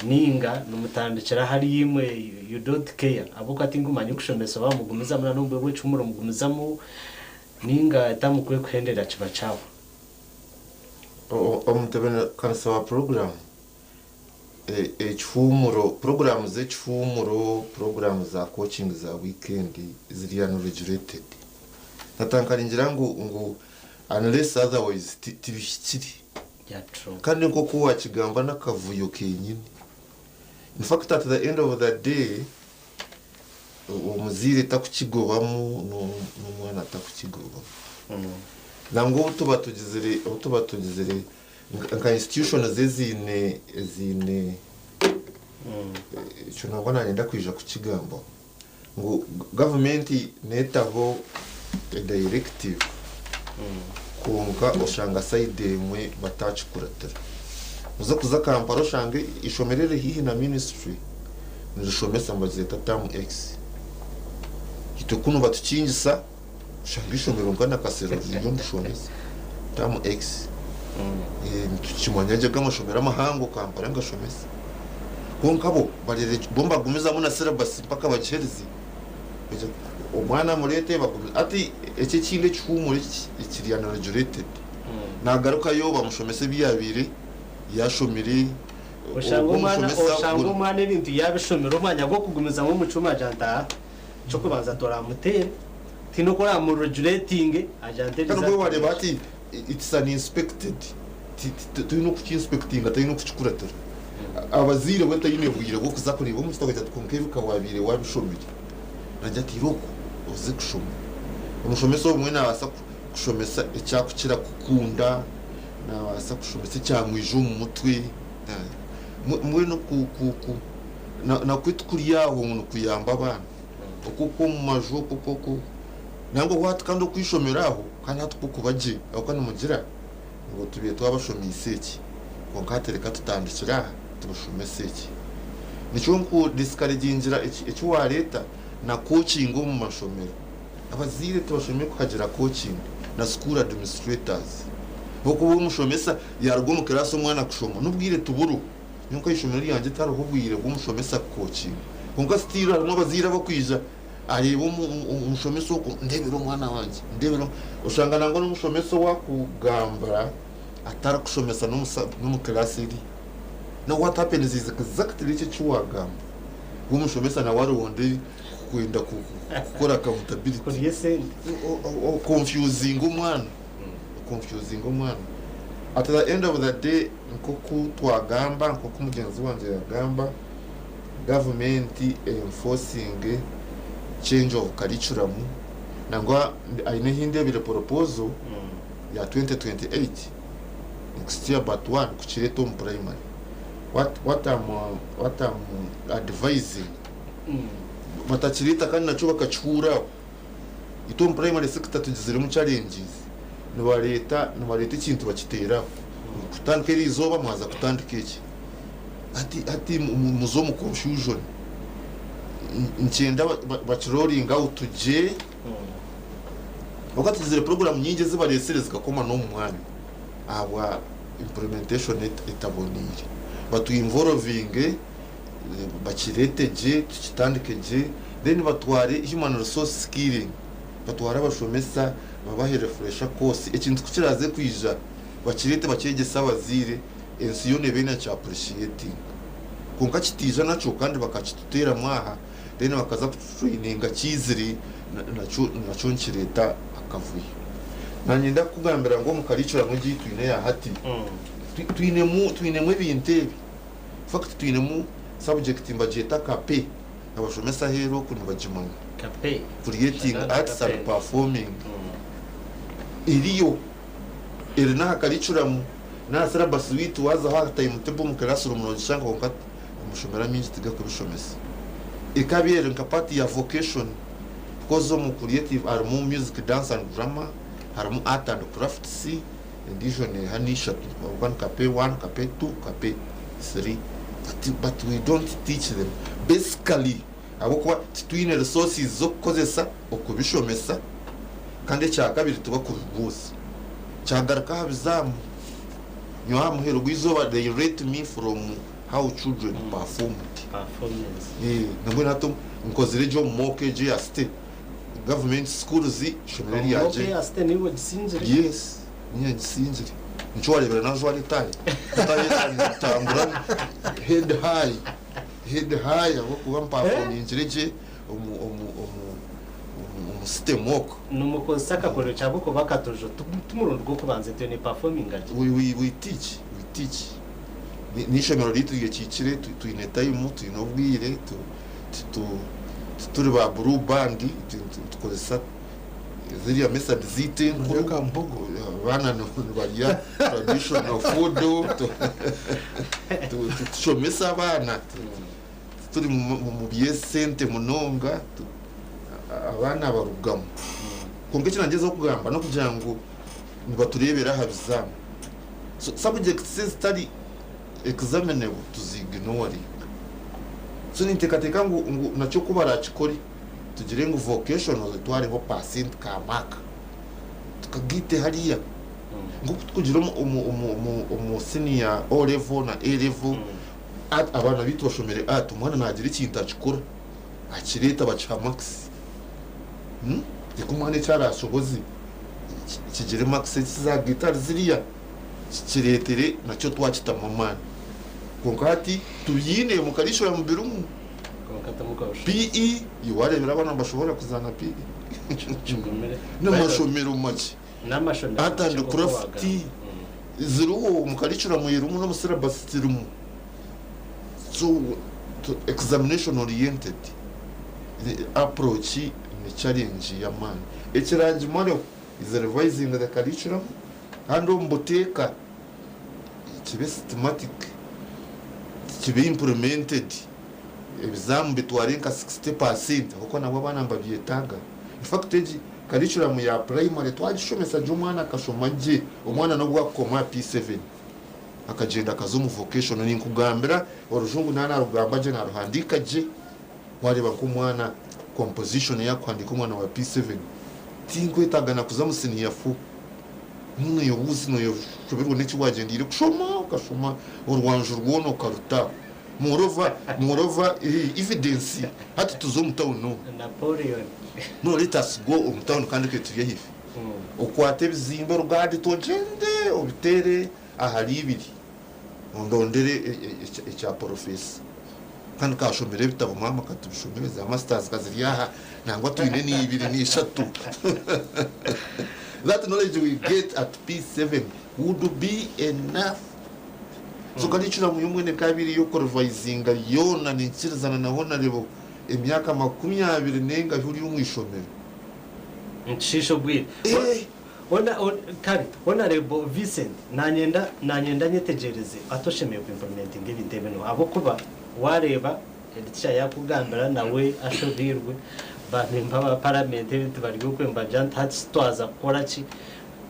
ninga nimutandikira ahari imwe you don't care ahabw'okuba tinkumanya okushomesa oba mugumizamu na n'omu bwire bw'ekihuumuro mugumizamu ninga tamukwiye kuhendera kiba kyahwa. Omutebeekanisa wa puroguraamu, ekihuumuro, puroguraamu z'ekihuumuro, puroguraamu za coaching za wiikendi ziri unregulated. Natandika ningira ngu ngu unless otherwise tibihikire. Kandi nk'oku waakigamba n'akavuyo kenyini. In fact at the end of the day, omuzaire takukigobamu n'omwana takukigobamu. Nangwa obu tuba tugizire, obu tuba tugizire nka institutions eziine, eziine, ekyo nangwa nanyenda kwija kukigambaho. Ngu gavumenti neetaho edirective kwonka oshanga sayidi emwe bataakikuratira. Oza kuza Kampala oshange eishomero eriri haihi na minisitule nirishomesa nibagyeta term X. Itwe kunu batukingisa oshanga eishomero nka Nakasero ririyo nirishomesa term X. Nitukimanya gye ago amashomero amahango Kampala nigashomesa. Kwonka bo bo nibagumizamu na syllabus mpaka bagiherize. Omwana amureete bagumize. Hati eki ekindi ekihuumuro eki ekiri unregulated, naagarukayo bamushomesa ebi yaabaire yaashomire, Oshanga ogwo omwana omushomesa oshanga omwana ebintu yaabishomire omwanya gw'okugumizamu omu kyoma agira nti aa eky'okubanza toramuteere, tihaine oku oramuregulatinge agira nti Kandi obwo wareeba hati it's uninspected, toine okukinspectinga, toine okukikuratira. Abazaire bo taine bwire bw'okuza kureeba omu kitabo ati kwonka ebi ka waabaire waabishomire. Naagira ati irooko oze kushoma. Omushomesa obumwe naabaasa kushomesa eki arikukira kukunda, naabaasa kushomesa ekyamwija omu mutwe. Mbwenu nakwo tikuri aho ngu nikuyamba abaana. Okwo okw'omu maju okwo okwo nangwa hati kandi okw'eishomero aho kandi hati kwo kuba gye ahabw'okuba nimugira ngu tubaire twabashomeise eki kwonka hati reka tutandikire aha tubashomese eki. Nikyo nku discouragingira eki wareeta na coaching omu mashomero. Abazaire tibashemereire kuhagira coaching na school administrators. Ahabw'okuba omushomesa yaruga omu class omwana kushoma n'obwire tiburiho. Nyowe nka ishomero ryangye tihariho obwire bw'omushomesa ku coachinga. Kwonka still harimu abazaire abakwija areeba omushomesa ogwo, ndeebera omwana wangye, ndeebera. Oshanga nangwa n'omushomesa owakugambira atarikushomesa n'omu class eri. Now what happens is exactly ekyo eki waagamba. We omushomesa nawe aronde kwenda kukora accountability. Kurya esente. Okonfusinga omwana. Okonfusinga omwana. At the end of the day, nk'oku twagamba, nk'oku mugyenzi wangye yagamba, gavumenti enforcing change of curriculum, nangwa aine ehi ndebire proposal ya 2028, next year but one, kukireeta omu primary. What I'm advising, batakireeta kandi nakyo bakakihuuraho. Itwe omu primary sector tugiziremu challenges. Nibareeta ekintu bakiteeraho. Kutandika eri izooba mwaza kutandika eki. Hati muze omu confusion. Nkyenda bakirolling out gye. Oka tugizire program nyingi ezibareesire zikakoma n'omu mwanya ahabwa implementation etaboniire. Batu involving, bakirete gye, tukitandike gye, then batware human resource skilling, batware abashomesa babahe refresher course. Ekintu kukiraze kwija bakirete bakyegyese abazaire, ensi yoona ebe nakya appreciating. Kwonka kitiija nakyo kandi bakakituteeramu aha, then bakaza kututraininga kizire, nakyo nkireeta akavuyo. Nanyenda kukugambira ngu omu curriculum egi twine ya hati, twinemu ebintu ebi. In fact, twinemu subject mbagyeta kape, abashomesa aheeru oku nibagimanya. Kape. Creating Shagana arts and kape. performing. Eriyo eri n'aha curriculum, n'aha syllabus witu, wazaho aha timetable omu classroom nogishanga, kwonka amashomero amingi tigakubishomesa. Ikaba eri nka part ya vocation, because omu creative harimu music, dance and drama, harimu art and crafts, endiijo neeha n'ishatu, oba ni kape 1, kape 2, kape 3, but we don't teach them basically ahabw'okuba titwine resources z'okukozesa okubishomesa. Kandi ekyakabiri, tubakubibuuza kyagaruka aha bizaamu. Nyowe aha muheru gw'izooba they rate me from how children performed. Performance. Nambwenu hati nkozire egyo omu mock egyo ya state government schools, ishomero ryangye. Okay, asite niwe gisingire. Yes, niyo ngisingire. Nikyo warebera najwara etayi, etayi ntambura head high, head high, ahabw'okuba mpaperformingire gye omu system mock. Numukozesa akakorero cyangwa kuba akatojo tumurundi gwo kubanza ni performing age. We teach. N'ishomero ritu ryekiikire, twine time, twine obwire, tituri ba blue band, tukozesa ziriya method ziitu enkuru. Murya kampogo. Abaana nibarya traditional food, tushomesa abaana. Turi mu byesente munonga, abaana barugamu. Kwonka eki nangyezaho kugamba n'okugira ngu nibatureebera aha bizaamu. So subjects ezitari examinable tuziignoringa. So ninteekateeka ngu nakyo ku barakikore, tugire ngu vocational twareho percent ka mark, tukagite hariya nkoku tukugira omu senior O level na A level. Abaana bitu bashomere art, omwana nagira ekintu akikora, akireeta, bakiha marks. Reka omwana eki arashoboze kigire marks ekizagita ahari ziriya, kikireetere nakyo twakitamu amaani. Kwonka hati tubyine mu curriculum birimu. Konka tamukabusha. PE, iwarebera abaana bashobora kuzaana PE. Kigumire. N'amashomero make. N'amashomero Art and make koko craft wagamba. ziriho mu curriculum, irimu no mu syllabus zirimu. So examination oriented the approach ni challenge y'amaani. Ekirangimwareho is revising the curriculum kandi omu buteeka kibe systematic, kibe implemented. Ebizamu bitware nka 60%, kuko nabo abaana nibabyetaaga. In fact, egi curriculum ya primary twagishomesa gye, omwana akashoma gye, omwana nobwo akukoma P7 akagenda akaza omu vocation, ninkugambira orujungu nanarugamba gye, naruhandika gye. Wareba nk'omwana composition yakuhandika, omwana wa P7 tinkwetagana kuza mu senior 4. Noyobuzi noyoshoberwa n'eki wagendeire kushoma, ukashoma orwanju rwona ukaruta. Moreover, evidence, hati tuze omu town, no. Napoleon. No, let us go omu town kandi ke turi ahifi. Okwate ebizimbe orugande, togende obitere ahari ibiri, ondondere ekya profesa. Kandi kashomire ebitabo maama katubishomere za masters kaziri aha nangwa twine n'ibiri n'ishatu. That knowledge we get at P7 would be enough. So kandi ecuramu y'omwene kabiri y'okurevisinga yoona ninkirizana na Honorable emyaka 20 n'engahi ori omu ishomero. Nikishiisha obwire. Eh. Ona, on, kare Honorable Vincent nanyenda nanyenda nyetegyereze ati oshemereire ku implementinga ebintu ebino ahabw'okuba wareeba headteacher yakugambira nawe ashobeirwe ba member ba parliament ebintu bari okwe nibagira nti hati shi twaza kukora ki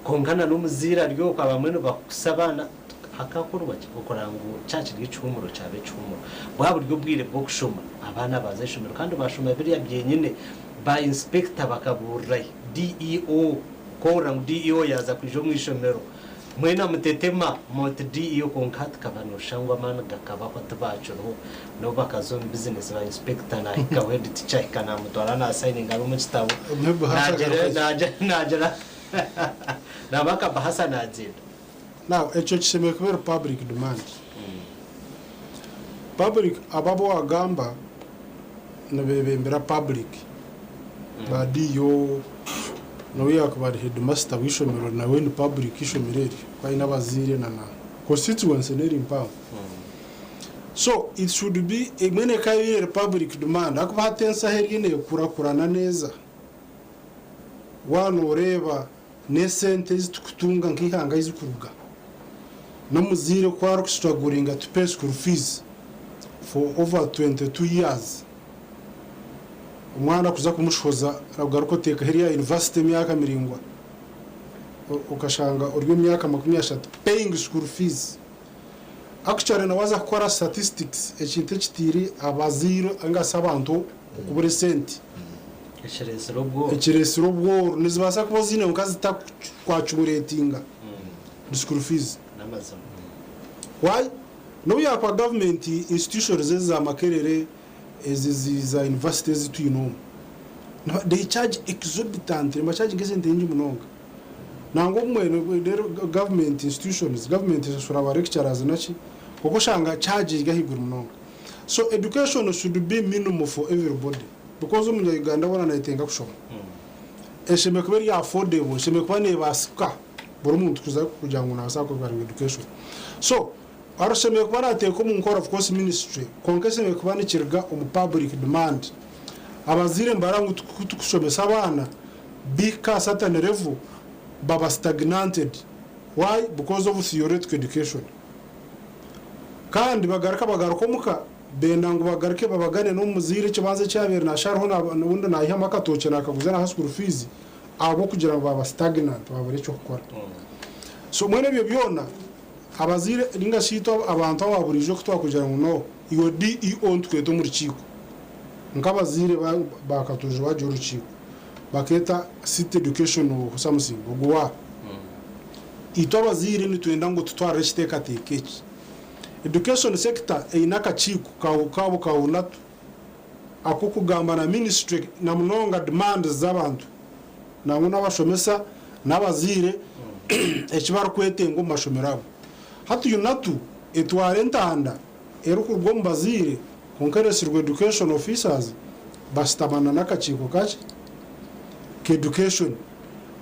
kwonka na n'omuzaire ari okwe abamwe nibakusa abaana hakakorwa ki okureba ngu kyakiri ekihuumuro kyaba ekihuumuro bwaba buri obwire bw'okushoma abaana baza ah'eishomero kandi bashoma biriya byenyine ba inspector bakabuurirayo DEO Ku ohurira ngu DEO yaaza kwija omu ishomero, mwena mutetema muti DEO kwonka hati kaba nooshusha ngu amaani gakabahwa tibaakiriho n'obu bakaza omu bizinesi ba inspector naahikaho head teacher ahika naamutwara naasayininga ari omu kitabo naagira naagira naaba akabahasa naagyenda. Now ekyo kishemereire kuba eri public demand. Public abo abu wagamba nibebembera public ba DO nobu yakuba ari headmaster w'eishomero nawe ni public eishomero eryo kuba aine abazaire na na constituency neri mpango. So it should be mbwenu ekabaire eri public demand ahakuba hati ensi ahu eriyo nekurakurana neza waaba noreeba N'esente ezi turikutunga nk'eihanga ahu zirikuruga. N'omuzaire ku arikustrugglinga to pay school fees for over 22 years, omwana kuza kumushohoza ogaruke oteekeho erya university emyaka miraingwa, okashanga ori omu myaka 30 paying school fees. Actually na waaza kukora statistics ekintu ekiteire abazaire ninga shi abantu okubura esente. Ekireetsire obworo. Ekireetsire obworo. Nizibaasa kuba oziine kwonka zitakuaccumulatinga ni school fees. N'amazima. Why? N'obu yaakuba gavumenti institutions ezi za Makerere, ezi zi za university ezi twine omu, they charge exorbitantly, nibacharginga esente nyingi munonga. Nangwa obumwe reero gavumenti institutions, gavumenti eshashura ba lecturers naki, kwonka oshanga charge eri ahaiguru munonga. So education should be minimal for everybody because omunya Uganda weena nayetenga kushoma. Eshemereire kuba eri affordable, eshemereire kuba nebaasika buri muntu kuza kugira ngu nabaasa kugira education. So arushemereire kuba nateeka omu nkora of course ministry kwonka eshemereire kuba nikiruga omu public demand. Abazaire nibareba ngu kutukushomesa abaana bihika aha certain level baba stagnanted. Why? Because of theoretical education. Kandi bagaruka bagaruka omuka benda ngu bagaruke babagane n'omuzaire ekibanza eki yaabaire naasharaho obundi naihamu akatookye naakaguza naaha school fees ahabw'okugira ngu baaba stagnant baabura eky'okukora. So mbwenu ebyo byona abazaire ninga shi itwe abantu aba buriijo ku twakugira ngu no iwe DEO nitukweta omu rukiiko nk'abazaire ba Katojo baagira orukiiko bakeeta City Education something ogwo waabo. Itwe abazaire nitwenda ngu tutwarire ekiteekateeko eki. Education sector eine akakiiko kaabo ka UNATU ak'okugamba na ministry na munonga demands z'abantu nangwa n'abashomesa n'abazaire eki barikwetenga omu mashomero ago. Hati UNATU etwara entanda erikuruga omu bazaire kwonka eretsirwe education officers bashutama na n'akakiiko kakye k'education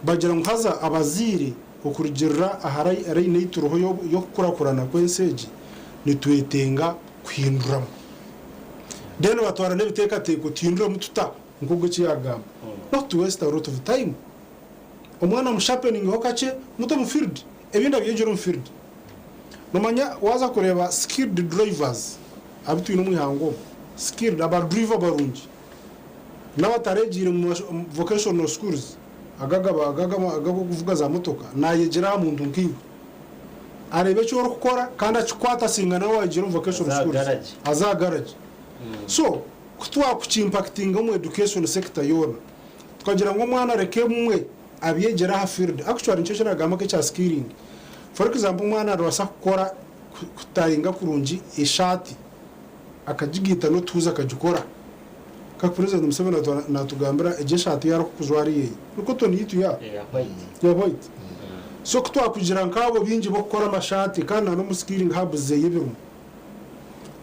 bagira ngu haza abazaire Okurugiirira aha line ei turiho y'okukurakurana kw'ensi egi, nitwetenga kuhinduramu. Then batwara n'ebiteekateeko tuhinduremu tuta? Nk'ogu eki yaagamba. Not to waste a lot of time. Omwana omusharpeningeho kakye, mute omu field. Ebindi abyegyere omu field. Noomanya waaza kureeba skilled drivers abu twine omu ihanga omu, skilled, aba driver barungi, n'abatareegiire omu vocational schools, ag'okuvuga za motoka nayegyera aha muntu nkaiwe areeba eki orikukora kandi akikwate asinga nawe owayegyire omu vocational schools aze aha garage. So ku twakukimpakitinga omu education sector yoona tukagira ngu omwana areke ebimwe abyegyere aha field actually nikyo eki nagamba nk'ekya skilling. For example omwana arabaasa kukora kutayinga kurungi eshaati akagigaita n'otuhuuzi akagikora. Nka President Museveni natugambira egyo eshaati yarikukujwara eyeye ni cotton yitu ya ya white. So kutwakugira nkaabo bingi bokukora amashaati kandi na nomu skilling hubs zeye birimu.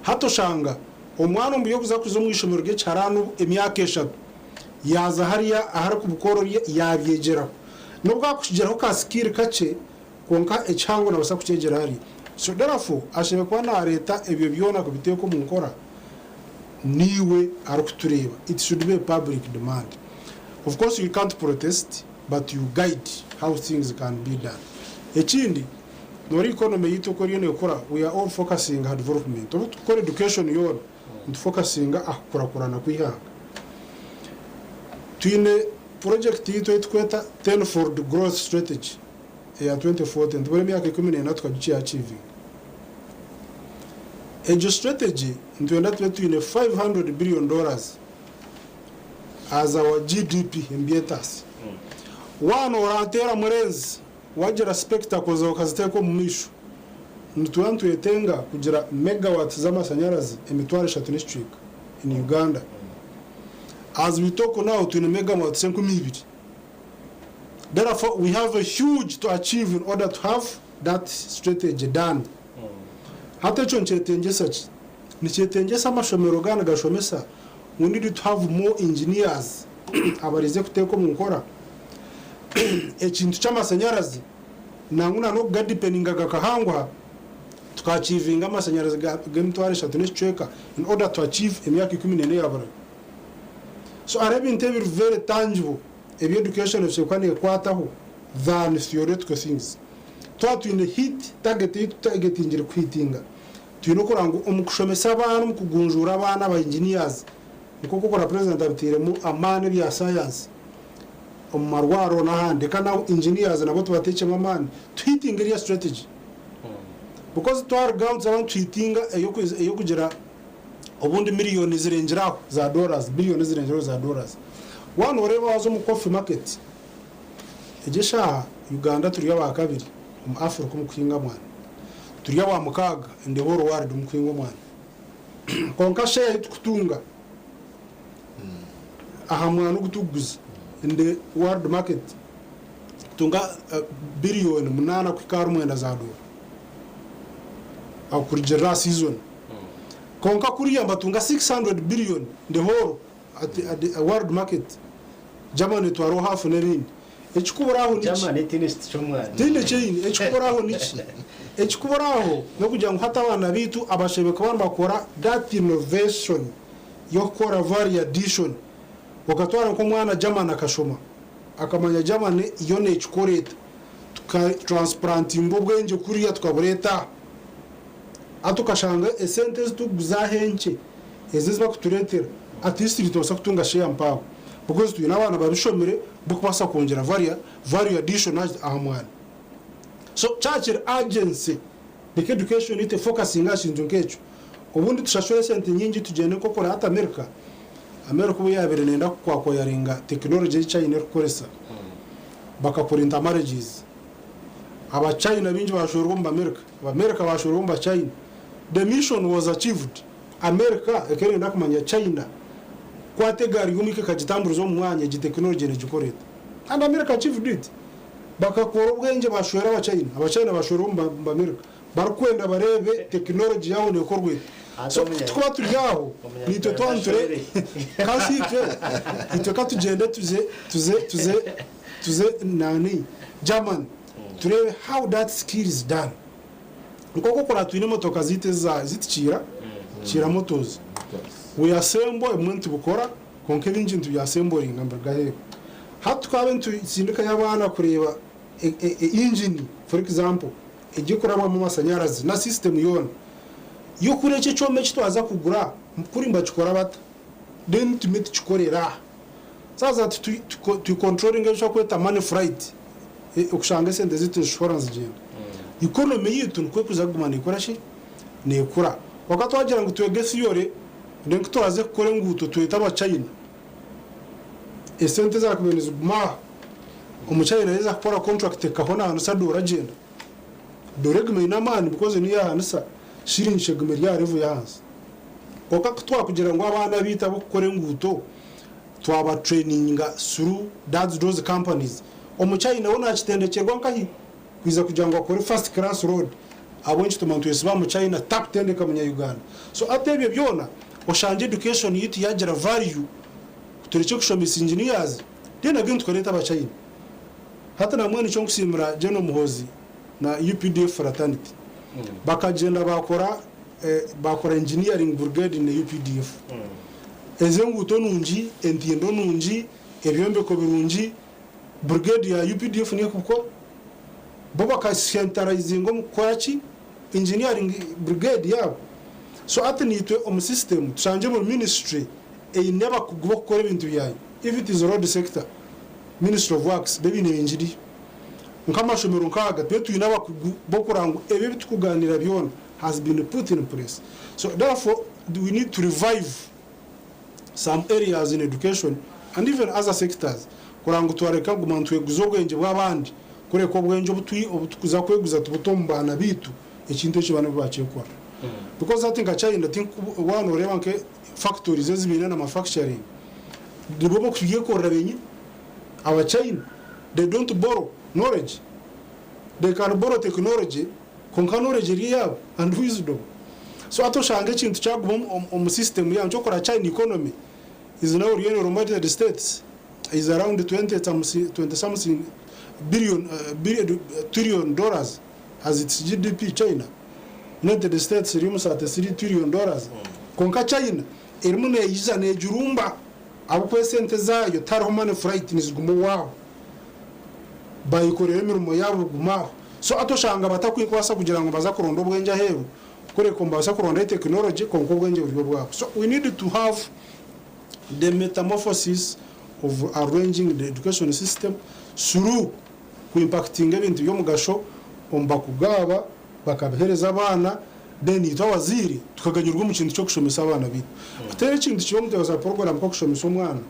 Hati oshanga Omwana omu by'okuza kuza omu ishomero ry'ekiharaani emyaka eshatu, yaaza hariya ahari kubukora oriya yaabyegyeraho. N'obu akukigiraho ka skill kakye, kwonka ekihango nabaasa kukyegyera hariya. So therefore, ashemereire kuba nareeta ebyo byona kubiteeka omu nkora, niiwe arikutureeba. It should be a public demand. Of course you can't protest but you guide how things can be done. Ekindi, noreeba economy yaitu oku eriyo nekura, we are all focusing aha development. Obu tukukora education yoona, nitufokasinga aha kukurakurana kw'eihanga. Twine project yaitu ei tukweta Tenfold Growth Strategy eya 2040, nitubura emyaka 14 tukagikiachievinga. Egyo strategy nitwenda tube twine $500 billion as our GDP omu by'entaasya. Waaba noranteera murenzi, wagira spectacles okaziteeka omu maisho, nituba nitwetenga kugira megawatts z'amashanyarazi 3000 n'ekicweka in Uganda. As we talk now, twine megawatts 2000. Therefore, we have a huge to achieve in order to have that strategy done. Hati ekyo nikyetengyesa ki? Nikyetengyesa amashomero gaana nigashomesa, we need to have more engineers abarize kuteeka omu nkora ekintu ky'amashanyarazi nangwa na n'okugadeepeninga gakahangwa tukachievinga amashanyarazi g'emitwaro 3 n'ekicweka in order to achieve emyaka 14 eyaburayo. So hariho ebintu ebiri very tangible ebi education ebisheekwa neekwataho than theoretical things. Twaba twine hit target ei tutagetingire kuhitinga, twine okureba ngu omu kushomesa abaana, omu kugunjuura abaana aba engineers, nk'oku okora president abiteiremu amaani ebya science omu marwariro n'ahandi, reka nabo engineers nabo tubateekyemu amaani tuhitinge eriya strategy. Because twaruga aho nituzaba nituhitinga ey'okugira obundi miriyoni zirengire aho za dollars, biliyoni zirengire aho za dollars. Waaba nooreeba waaza omu coffee market, egi eshaaha Uganda turi aba kabiri omu Africa omu kuhinga omwani. Turi aba mukaaga in the whole world omu kuhinga omwani. Kwonka share ei tukutunga aha mwani ogu tukuguza in the world market, tutunga biliyoni 8 kuhika ahari 9 za doora okurugiirira aha season. Kwonka kuriya nibatunga 600 billion the whole at the world market. Germany etwaraho half n'ebindi. Ekikubura aho niki? Germany tiine kiti ky'omwani. Tiine kyeine. Ekikubura aho niki? Ekikubura aho n'okugira ngu hati abaana baitu abashemereire kuba nibakora that innovation y'okukora value addition. Okatwara nk'omwana Germany akashoma, akamanya Germany yo neekikora eta, tukatransplantinga obwengye kuriya tukabureeta aha. Hati okashanga esente ezi turikuguza aha enkye, ezi ezi barikutureetera, at least nitubaasa kutunga share mpango because twine abaana babishomire b'okubaasa kwongyera value addition aha mwani. So kyaba kiri urgency, reka education yaitu efokasinge aha kintu nk'ekyo. Obundi tushashure esente nyingi tugyende nk'okora hati America. America obu yaabaire neeyenda kuacquiringa technology ei China erikukoresa, bakakora intermarriages. Abachina baingi bashwerwa omu Bamerica, Abamerica bashwerwa omu Bachina. The mission was achieved. America ekaba erenda kumanya China kwata egaari y'omwika ekagitamburiza omu mwanya, egi technology negikora eta. And America achieved it. Bakakora obwengye bashwera Abachina, Abachina bashwerwa omu Bamerica. Barikwenda bareebe technology yaabo neekorwa eta. So tukuba turi aho, naitwe twaba niture kasi itwe katugyende tuze tuze tuze tuze nani Germany tureebe how that skill is done. Nk'oku okora twine emotoka zaitu eza zaitu Kiira, Kiira Motors. We assemble ebimwe nitubikora kwonka ebingi nitubyassemblinga nibiruga aheeru. Hati tukaaba nitutsindikayo abaana kureeba engine for example egirikurabwamu amashanyarazi na system yoona y'okuri eki ekyoma eki twaza kugura kuri nibakikora bata then tume tukikorere aha. Saaza tucontrollinga eki barikweta money flight, okushanga esente zaitu nizishora nizigyenda. Economy yaitu nikwo erikuza kuguma neekora ki? Neekura. Kwonka twagira ngu twege theory then ku turaze kukora enguuto twete Abachina, esente ezaakubaire niziguma aha, Omuchina yaija kukora contract ekaho naahanisa doora agyenda. Doora eguma eine amaani because niyo yaahanisa, shiringi eguma eri aha level y'ahansi. Kwonka ku twakugira ngu abaana baitu ab'okukora enguuto twabatraininga through those companies, Omuchina we naakitendekyerwa nkahi kwija kugira ngu akore first class road? Ahabw'enki tuma nitwesiba aha Muchina takutendeka munya-Uganda? So hati ebyo byona. Oshangye education yaitu yagira value turekye kushomesa engineers then again tukareeta abachina. Hati nambwenu nikyo nkusiimira General Muhoozi na UPDF fraternity bakagyenda bakora bakora engineering brigade na UPDF. Ezo enguuto nungi, entindo nungi, ebyombeko birungi brigade ya UPDF niyo ekubikora. Bo baka centralizinga omu kukora ki? Engineering brigade yaabo. So hati naitwe omu system tushangye buri ministry eine abakugu b'okukora ebintu byayo. If it is road sector, Ministry of Works be baine engineer. Nk'amashomero nk'aga tube twine abakugu b'okureba ngu ebi ebi turikugaaniira byona has been put in place. So therefore we need to revive some areas in education and even other sectors kureba ngu twareka kuguma nitweguza obwengye bw'abandi kureka obwengye obu turikuza kweguza tubute omu baana baitu ekintu eki baana bo baakyekorera. Because hati nka China waaba nooreeba nka factories ezi baine na manufacturing nibo barikubyekorera benyini. Aba China they don't borrow knowledge, they can borrow technology kwonka knowledge eri eyaabo and wisdom. So hati oshanga ekintu kyaguma omu system yaabo nikyo orikureeba China economy is now eri in United States is around 20 something billion, trillion dollars as its GDP China. United States eri omu 33 trillion dollars kwonka China erimu neija negirumba ahabw'okuba esente zaayo tihariho money flight niziguma owaabo bayekorera emirimo yaabo biguma aho. So hati oshanga batakubaasa kugira ngu nibaza kuronda obwengye aheeru kureka nibabaasa kurondayo technology kwonka obwengye buri obwabo. So we need to have the metamorphosis of arranging the education system through ku impactinga ebintu by'omugasho omu bakugu aba bakabihereza abaana then itwe abazaire tukaganyirwa omu kintu ky'okushomesa abaana baitu. Hataine ekintu kibi omu za program nk'okushomesa omwana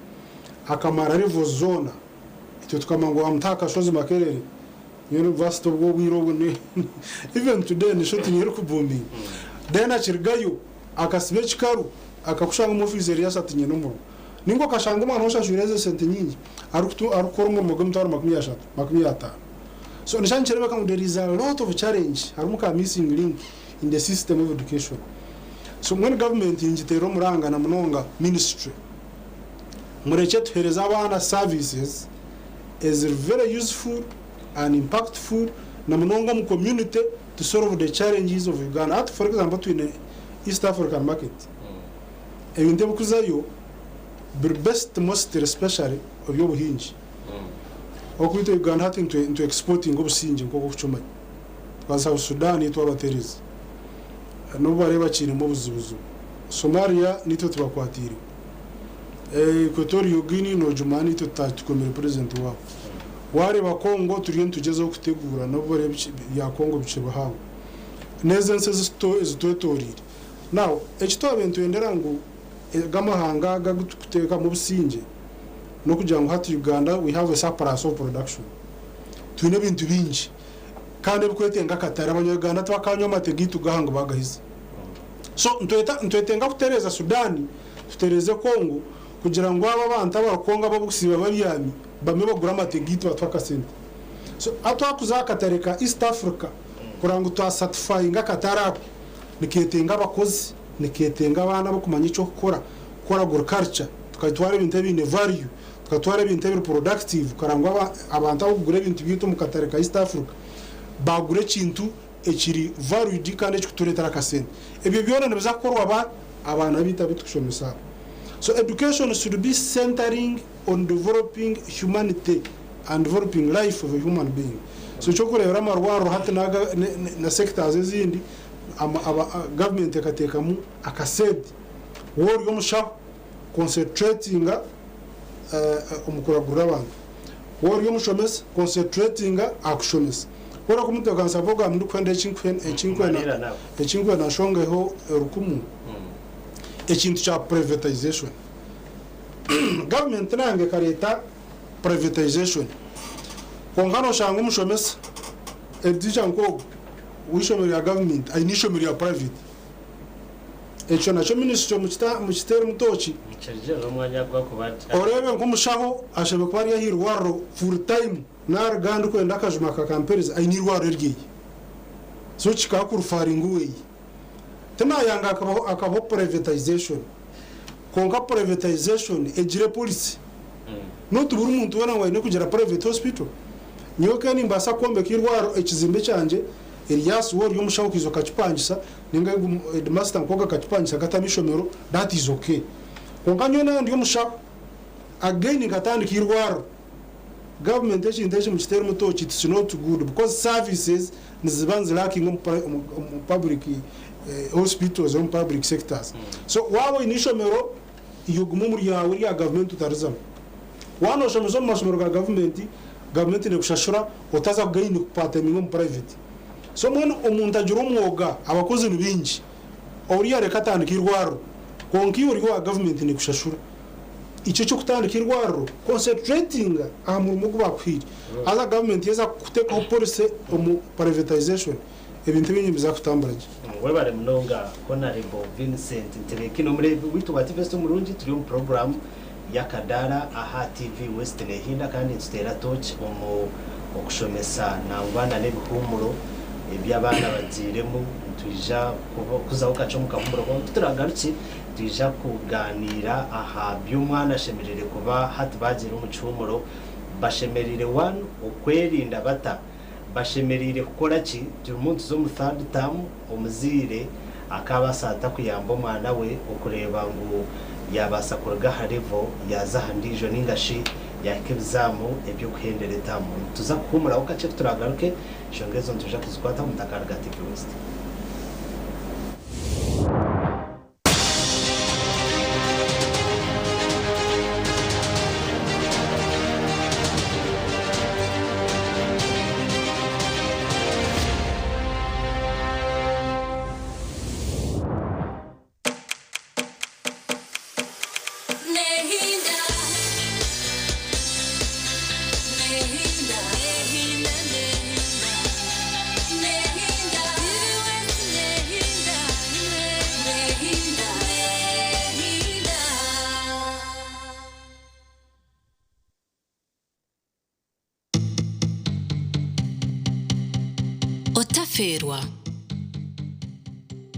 akamara levels zoona itwe tukamanya ngu wamuta aha kashozi Makerere University obwo obwire obwo even today nikyo tiine erikubuuminga then akirigayo akasiba ekikaru akakushanga omu ofiisi eri ashatu nyine omurimo. Ninga okashanga omwana oshashwire ezo sente nyingi arikukora omurimo gw'emitwaro 30, 50. So nikyo nikireebeka ngu there is a lot of challenge harimu ka missing link in the system of education. So mbwenu government ningiteera omuranga na munonga ministry murekye tuhereze abaana services eziri very useful and impactful na munonga omu community to solve the challenges of Uganda. Hati for example twine East African market ebintu ebikuzayo biri best mostly especially eby'obuhingi. Okwita Uganda hati nitu exportinga obusingye nk'oku orikukimanya. Twa South Sudan itwe abaterezi n'obu barebe bakiinemu obuzibuzibu. Somalia naitwe tubakwatiireho. Equatorial Guinea noogimanya naitwe tukomire president waabo. Waareeba Congo turiyo nitugyezaho kuteguura n'obu barebe ebya Congo bikiri bihango. N'ezo ensi ezitwetoreire. Now eki twabaire nitwendera ngu aga amahanga aga agu turikuteekamu obusingye n'okugira ngu hati Uganda we have a surplus of production. Twine ebintu bingi kandi ebikwetenga akatare. Abanya-Uganda tibakanywa amate gaitu gaha ngu bagahize. So nitwetenga kutereeza Sudan, tutereeze Congo kugira ngu abo abantu abari Congo abarikusiiba babyami bamwe bagure amate gaitu batuhe akasente. So hati twakuza aha katare ka East Africa kureba ngu twasatisfyinga akatare ako, niketenga abakozi, niketenga abaana abarikumanya eky'okukora, kukora agriculture, tukatwara ebintu ebiine value, tukatwara ebintu ebiri productive kureba ngu abantu abarikugura ebintu byaitu omu katare ka East Africa baagura ekintu ekiri valued kandi ekirikutureetera akasente. Ebyo byona nibiza kukorwa ba abaana baitu abu turikushomesa aba. So education should be centering on developing humanity and developing life of a human being. So ekyokureebera amarwariro hati naga na sectors ezindi government ekateekamu akasente. Waaba ori omushaho concentratinga omu kuragurira abantu. Waaba ori omushomesa concentratinga aha kushomesa. Ku orikumutebeekanisa program ndikuhenda eki ndikwenda nshongeho orukumu ekintu kya privatization. Government nanga ekareeta privatization kwonka noshanga omushomesa headteacher nk'ogwo ow'eishomero rya government aine eishomero rya private. Ekyo nakyo ministry mukiteere omutoki. Oreebe nk'omushaho ashemereire kuba ari aha irwariro full time naruga ndikwenda akajuma kakampereza aine irwariro eryeye. So kikaba kurufaringa oweye. Tinayanga hakabaho privatization. Kwonka privatization egire policy. Not buri muntu weena ngu aine kugira private hospital. Nyowe ka nimbaasa kwombeka eirwariro ekizimbe kyangye, Elias we ori omushaho okaiza okakipangisa, ninga headmaster nk'ogwo akakipangisa akatamu eishomero, that is okay. Kwonka nyowe naaba ndi omushaho, again nkatandika eirwariro, government ekintu eki mukiteeremu tooki, it's not good because services niziba nizi lacking omu public hospitals omu public sectors. So waaba oine eishomero, iwe guma omu ryawe erya gavumenti otarizamu. Waaba nooshomesa omu mashomero ga gavumenti, gavumenti neekushashura otaza kugain kupataminga omu private. So mbwenu omuntu agira omwoga, abakozi ni baingi, oriya reka atandike eirwariro, kwonka iwe ori owa gavumenti neekushashura. Ekyo eky'okutandika eirwariro, concentratinga aha murimo ogu baakuhaire. Haza gavumenti yaza kuteekaho policy omu privatization, ebintu ebingi nibiza kutambura gye. Webare munonga Honarebo Vincent Ntebeekine omureebi waitu wa TV West omurungi. Turi omu puroguraamu y'akadaara aha TV West neehinda kandi nituteera tooki omu okushomesa nangwa na n'ebihuumuro ebi abaana bagiiremu. Nitwija kuzaho kakye omu kahuumuro kwonka ku turaagarukye nitwija kugaaniira aha bi omwana ashemereire kuba hati baagiire omu kihuumuro bashemereire one okwerinda bata Bashemereire kukora ki? Turimu nituza omu third term, omuzaire akaabaasa ata kuyamba omwana we okureeba ngu yaabaasa kuruga aha level yaaza aha ndiijo nainga shi yaahika ebizaamu eby'okuhendera etaamu? Nituza kuhuumuraho kakye kuturagaruke, enshonga ezo nitwija kuzikwataho mutakaruga TV West. Otafeerwa.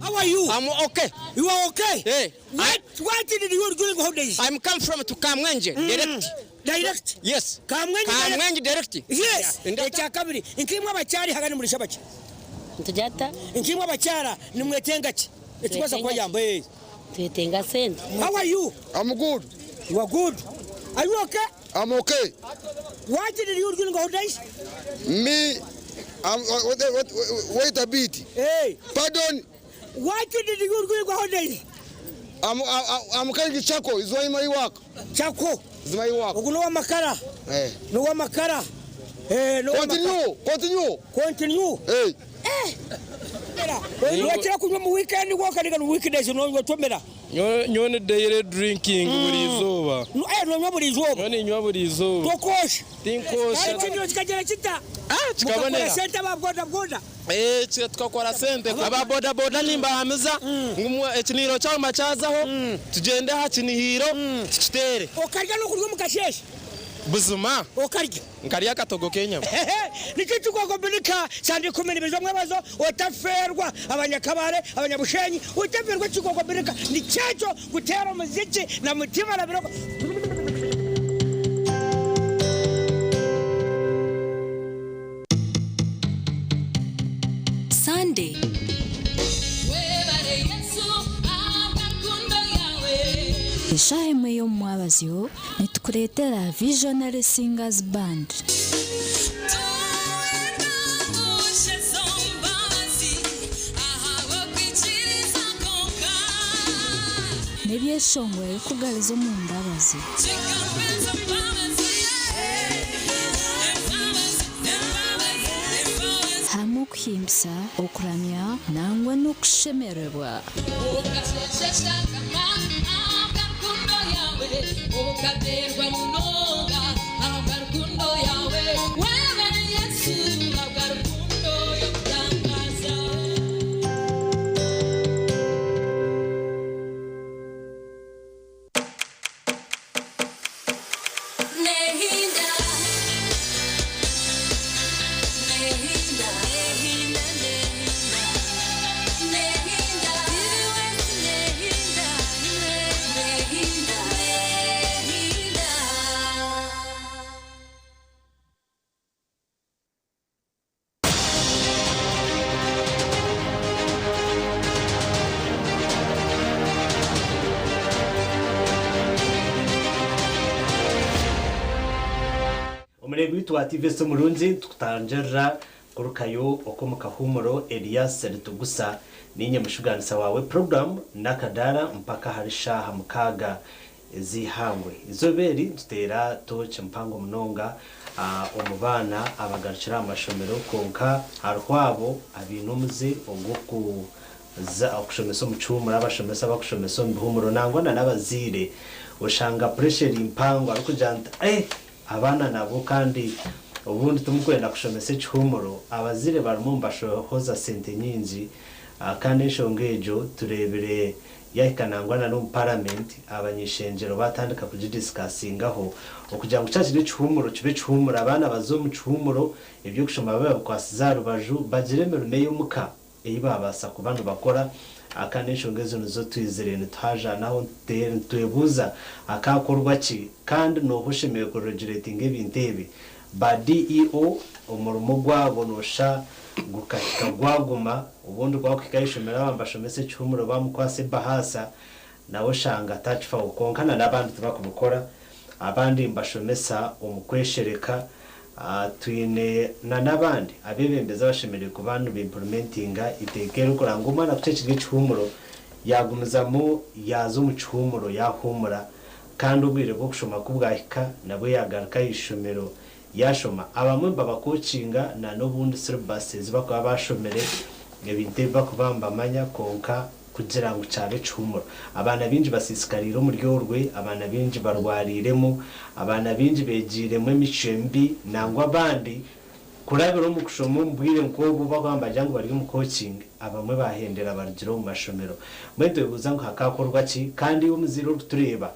How are you? I'm okay. You are okay? Eh. What, what did you during holidays? I'm come from to Kamwenje direct. Direct? Yes. Kamwenje direct? Kamwenje direct. Yes. Ndata- Ekyakabiri, nkimwe abakyari hagani muri shabaki. Ntujata. Nkimwe abakyara nimwetenga ki? Ekikubaasa Twetenga ki? kubayamba eh. Twetenga sente. How are you? I'm good. You are good. Are you okay? I'm okay. What did you during holidays? Me, I'm, wait, wait, wait a bit. Hey. Pardon. What did you during holidays? I'm carrying charcoal. It's my work. Charcoal. It's my work. Ogu n'owamakara. Eh. N'owamakara. Eh, Continue. Continue. Continue. Hey. Eh. Wakira kunywa mu weekend woka ni weekdays no tomera. Nyowe ni daily drinking buri izooba. Eh, nonywa buri izooba. Nyowe ninywa buri izooba. Tokosha. Tinkosha. Ekindi kikagira kita. Ah, kikabonera. Mukakora sente aba boda boda. Eh, tukakora sente. Aba boda boda nimbahamiza ngu ekinihiro kyabo kyazaho tugyende aha kinihiro tukitere. Okarya n'okurya omu kasheeshe. Buzima. Okarya. Nkarya akatogo k'enyama. Nikyo kigogobirika sande 12 z'omwebazo otafeerwa abanyakabare abanyabushenyi otafeerwa kigogobirika nikyekyo guteera omuziki na mutima na biroko. Sunday. Eshaaha emwe y'omumwabazyo nitukureetera Visionary Singers Band. N'ebyeshongoro ebirikugariza omu mbabazi. Harimu okuhimbisa, okuramya nangwa n'okushemererwa. Omureebi waitu wa TVS omurungi, nitukutangirira kurukayo okw'omu kahuumuro Elias Ritugusa. Niinye mushugaanisa waawe puroguraamu n'akadaara mpaka ahari shaaha mukaaga ez'eihangwe. Eizooba eri nituteera tooki mpango munonga omu baana abagarukire aha mashomero kwonka hariho abo abaine omuze ogw'okuza kushomesa omu kihuumuro, abashomesa abarikushomesa omu bihuumuro nangwa na n'abazaire oshanga puresha eri mpango arikugira nti eh abaana nabo kandi obundi timukwenda kushomesa ekihuumuro, abazaire barimu nibashohoza sente nyingi kandi enshonga egyo tureebire Yahika nangwa na n'omu paramenti abany'ishengyero baatandika kugidisikasingaho okugira ngu kyakiri ekihuumuro kibe ekihuumuro abaana baze omu kihuumuro eby'okushoma babe babikwasize aha rubaju bagire emirimo ey'omuka ei baabaasa kuba nibakora kandi enshonga ezo nizo twizire nituhaajaanaho nitwebuuza hakaakorwa ki kandi nooha oshemereire kureguretinga ebintu ebi. Ba DEO omurimo gwabo nooshusha gukahika gwaguma, obundi ku bakuhika aha ishomero aba nibashomesa ekihumuro bamukwasa ebahaasa nawe oshanga atakifaho kwonka na n'abandi tibakubikora, abandi nibashomesa omu kweshereka, twine na n'abandi abeebembezi abashemereire kuba niba implementinga eiteeka eririkuranga ngu omwana ku kyekiri ekihumuro yaagumizamu yaaza omu kihumuro yaahuumura Kandi obwire bw'okushoma ku bwahika, nabwo yaagaruka aha ishomero yaashoma. Abamwe nibabakokinga na n'obundi syllabus ezi bakuba baashomire, ebintu ebi bakuba nibamanya kwonka kugira ngu kyaba ekihumuro. Abaana baingi basiisikariire omuri orwe, abaana baingi barwariiremu, abaana baingi beegiiremu emicwe mibi nangwa abandi Kurabira omu kushoma omu bwire nk'obu bakuba nibagira ngu bari omu coaching, abamwe bahendera barugire omu mashomero. Mbwenu twebuuza ngu hakaakorwa ki? Kandi iwe omuzaire orikutureeba,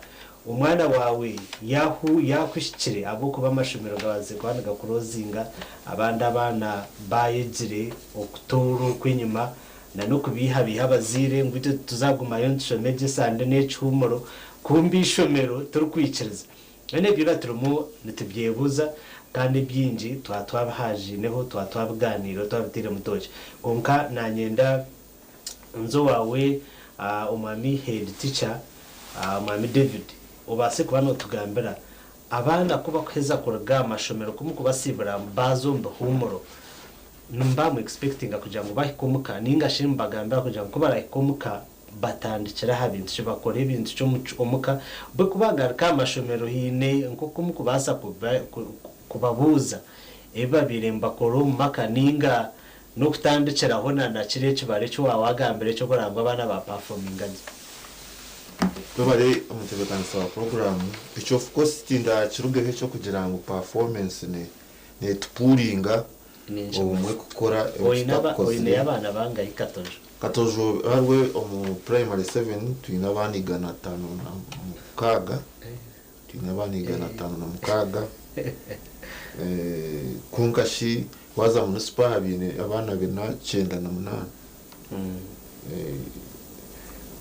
omwana waawe yaahu yaakuhikire ahabw'okuba amashomero gabaasize kuba nigakurozinga, abandi abaana baayegire okutoora okw'enyima na n'okubeihabeiha abazaire ngu itwe tituzagumayo nitushoma egyo esande n'ekihuumuro, kumbe eishomero tirikwikiriza. Mbwenu ebyo byona turimu nitubyebuuza kandi ebingi twaba twabihaajiineho, twaba twabigaaniireho, twabiteiremu tooki. Kwonka naanyenda nze owaawe Omwami Head Teacher, Omwami David, obaase kuba nootugambira abaana ku bakuheza kuruga aha mashomero ku mukubasiibura baaza omu bihuumuro, nimuba mu expectinga kugira ngu bahike omuka nainga shi nimubagambira kugira ngu ku baraahike omuka Batandikire aha bintu ki? Bakore ebintu ki omuka? Bwe ku bagaruka aha mashomero haine nk'oku murikubaasa kubabuuza ebi babaire nibakora omu maka nainga n'okutandikiraho na kiri ekibaro eki waaba waagambire eky'okureba ngu abaana baapafominga gye. Webare omutebeekanisa wa puroguraamu. Ekyo of course tindakirugeho eky'okugira ngu performance netupuuringa obumwe kukora ebi tutakukozire. Oineyo abaana bangahi Katojo? Katojo hariwe omu primary seven twine abaana 506, twine abaana 506, kwonka shi waaza munisipaha baine abaana 498,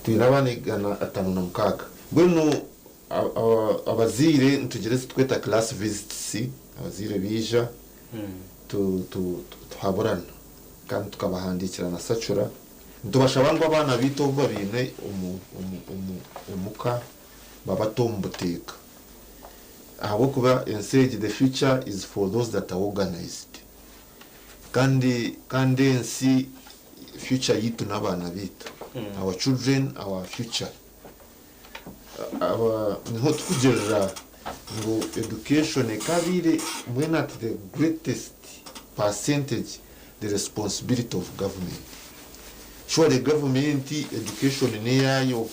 twine abaana 506. Mbwenu abazaire nitugira ezi turikweta class visits, abazaire baija tuhaburana. Kandi tukabahandiikira na sacura nitubashaba ngu abaana baitu obu babaine omuka babate omu buteeka ahabw'okuba ensi egi the future is for those that are organized kandi kandi ensi future yaitu n'abaana baitu our children our future Niho turikugirira ngu education ekabaire mbwenu at the greatest percentage the responsibility of government. Surely government education neyayo,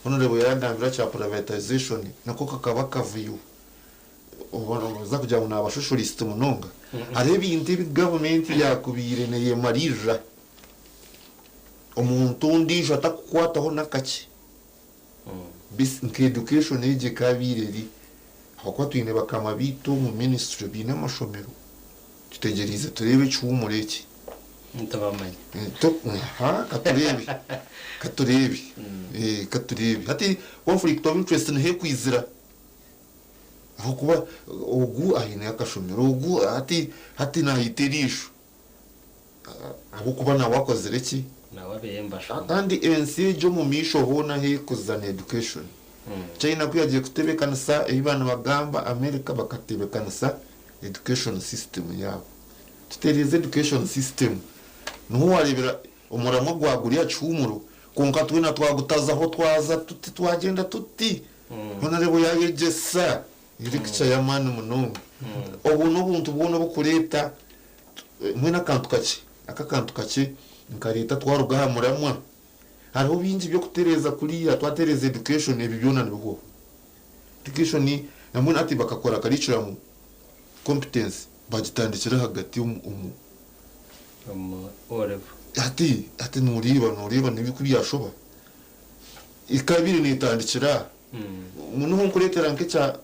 honourable yagambire aha kya privatization nako kakaba akavuyo, oza kugira ngu naba socialist munonga, hariho ebintu ebi government yakubaire neyemaririra omuntu ondijo atakukwataho nakakye. Nka education egyo ekabaire eri ahakuba twine bakama baitu omu ministry baine amashomero tutegyereize tureebe ekihuumuro eki. Nitubamanya. Katureebe katureebe katureebe hati conflict of interest niho ekwizira ahakuba ogu aine akashomero ogu hati hati nayita eriisho. Ahabw'okuba nawe akozire ki? Nawe abaire nibashoma. Kandi ensi egi omu maisho hoona ahu erikuza ni education. China ku yagiire kutebeekanisa ebi baaba nibagamba America bakatebeekanisa Education system yaabo. Tutereeze education system. Niho wareebera omuramwa gwa guri aha kihuumuro kwonka twena twagutazaho twaza tuti twagyenda tuti. Hoona reeba yayegyesa lecture y'amaani munonga. Obu n'obuntu bwona obukureeta mbwenu akantu kakye, aka akantu kakye nkareeta twaruga aha muramwa. Hariho bingi by'okutereeza kuriya, twatereeza education ebi byona nibihwaho. Education nambwenu hati bakakora curriculum competence bagitandikira ahagati omu omu Omu O level. Hati hati noreeba noreeba nebi ku byashoba. Ekabaire netandikira aha. Niho nkureetera nk'ekya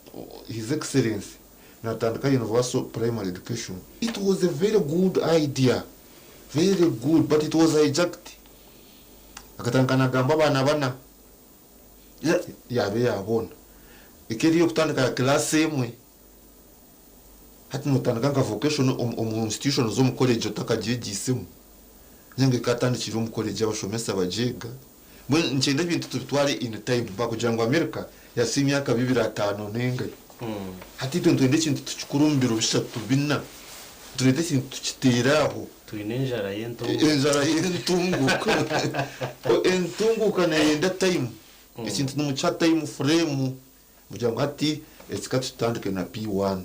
His Excellency natandika Universal Primary Education. It was a very good idea, very good but it was hijacked. Akatandika nagamba abaana bana. Yaaba eya boona. Eka eri ey'okutandika aha class emwe. Hati notandika nka vocation omu institution z'omu college otakagyegiisemu. Ninga ekatandikire omu college abashomesa bagyega. Mbwenu nikyenda ebintu tubitware in time bakugira ngu America yasiima emyaka bibiri ataano nengahi. Hati itwe nitwenda ekintu tukikore omu biro bishatu bina. Tureete ekintu tukiteere aho. Twine enjara y'entunguuka. Enjara y'entunguuka. Entunguuka neyenda time. Ekintu nimukiha time frame. Kugira ngu hati eki ka tutandike na P1.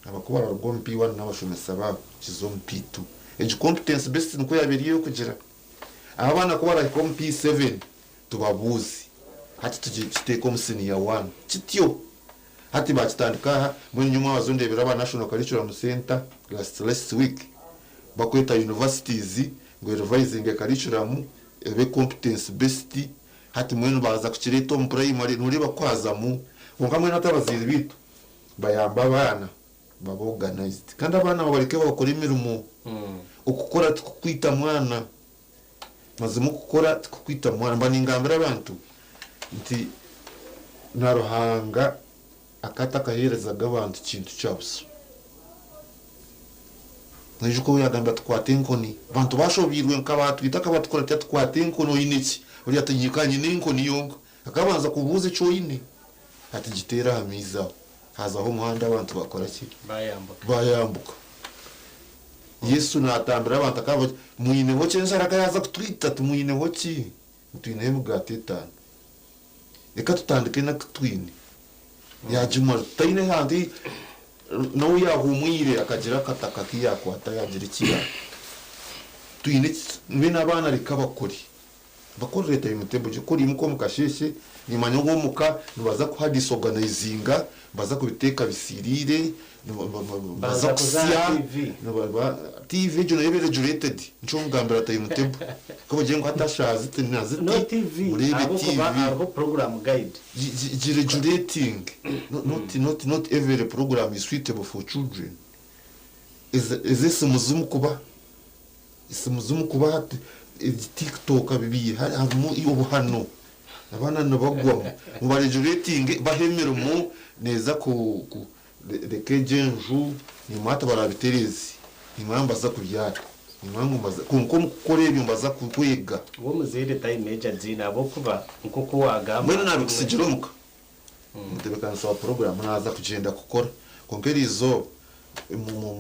Aba ku bararuga omu P1 n'abashomesa baabo kize omu P2. Egi competence based nikwo yaabaire eri ey'okugira. Aba abaana ku barahika omu P7 tubabuuze. Hati tukiteeke omu senior one. Kityo. Hati baakitandika aha, mbwenu nyowe mwabaza ondeebera aba National Curriculum Centre last last week bakweta universities ngu erivayizinge curriculum ebe competence based. Hati mbwenu baaza kukireeta omu purayimare nooreeba ku hazamu kwonka mbwenu hati abazaire baitu bayambe abaana babe organized kandi abaana babareke bakore emirimo. Okukora tikukwita mwana, mazima okukora tikukwita mwana. Mba ningambira abantu nti na Ruhanga akaba atakaheerezaga abantu kintu kya busha. Noijuka obu yaagambire ati, Kwata enkoni. Abantu baashobeirwe nka baatwita akabatukura ati, Kwata enkoni oine ki? Ori ati, Ka nyine enkoni yonka. Akabanza kubuuza eki oine, ati, Giteere aha maizi aho. Haazaho omuhanda abantu baakora ki? Baayambuka. Yesu naatambira abantu akabagira ati, Mwineho ki? Enjara ka yaaza kutwita, timwineho ki? Twineho emigaati etaano. Reka tutandike n'aku twine. Yaagimara tutaine hantu ei n'ou yaahuumwire akagira akataka aku yaakwata yaagira eki ya twine eki mbwenu abaana reka bakore. Bakorere timetable gye kora imuka omu kasheeshe nimanya ngu omuka nibaza kuha disorganizinga nibaza kubiteeka bisiiriire nibaza Banza kuza aha kusya TV. niba TV egyo nayo ebe regulated nikyo nkugambira timetable. Ku ogire ngu hati eshaaha ziti na ziti No TV mureebe ahabw'okuba TV. hariho program guide. Gi regulating not not not every program is suitable for children. Ezi esimu zimukuba esimu zimukuba hati ezi tiktok bibiire harimu obuhano abaana nibagwamu muba regulatinge bahe emirimo neeza ku Reka egyo enju nimanya hati barabitereeze nimanya mbaza kubyara nimanya ngu mbaza kwonka omu kukora ebyo mbaza kwega. Iwe omuzaire time egi agiine ahabw'okuba nk'oku waagamba Mbwenu nabikutsigira omuka omutebeekanisa wa puroguraamu naaza kugyenda kukora kwonka eriizooba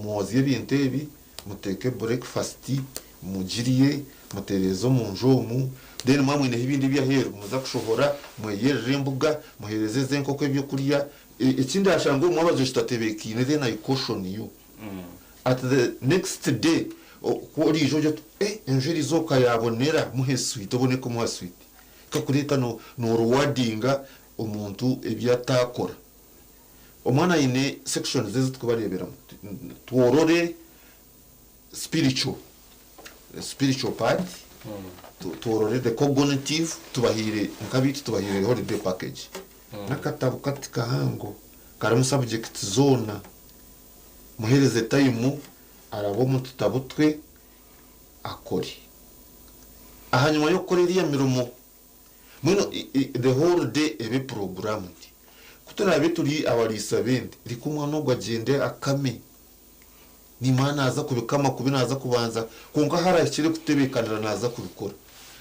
mwozye ebintu ebi muteeke burekifasiti mugirye mutereeze omunju omu then mwaba mwineho ebindi eby'aheeru muza kushohora mweyerere embuga muheereze ezi enkoko ebyokurya Ekindi ashanga omu mwabazyo kitatebeekaine then I caution you at the next day ku oriija ogire oti eh enju erizooka yabonera muhe sweet obone kumuha sweet ekakureeta no rewardinga omuntu ebi atakora. Omwana aine sections ezi turikubareeberamu tworore spiritual spiritual part tworore the cognitive tubahaire nk'abaitu tubahaire holiday package n'akatabo kati kahango karimu subjects zoona muhereze time arabe omu tutabo twe akore ahanyima y'okukora eriya mirimo mbwenu the whole day ebe programmed ku turaabe turi abariisa b'ente reka omwana ogu agyende akame. Nimanya naaza kubikama kubi naaza kubanza kwonka ahu arahikire kutebeekanira naaza kubikora.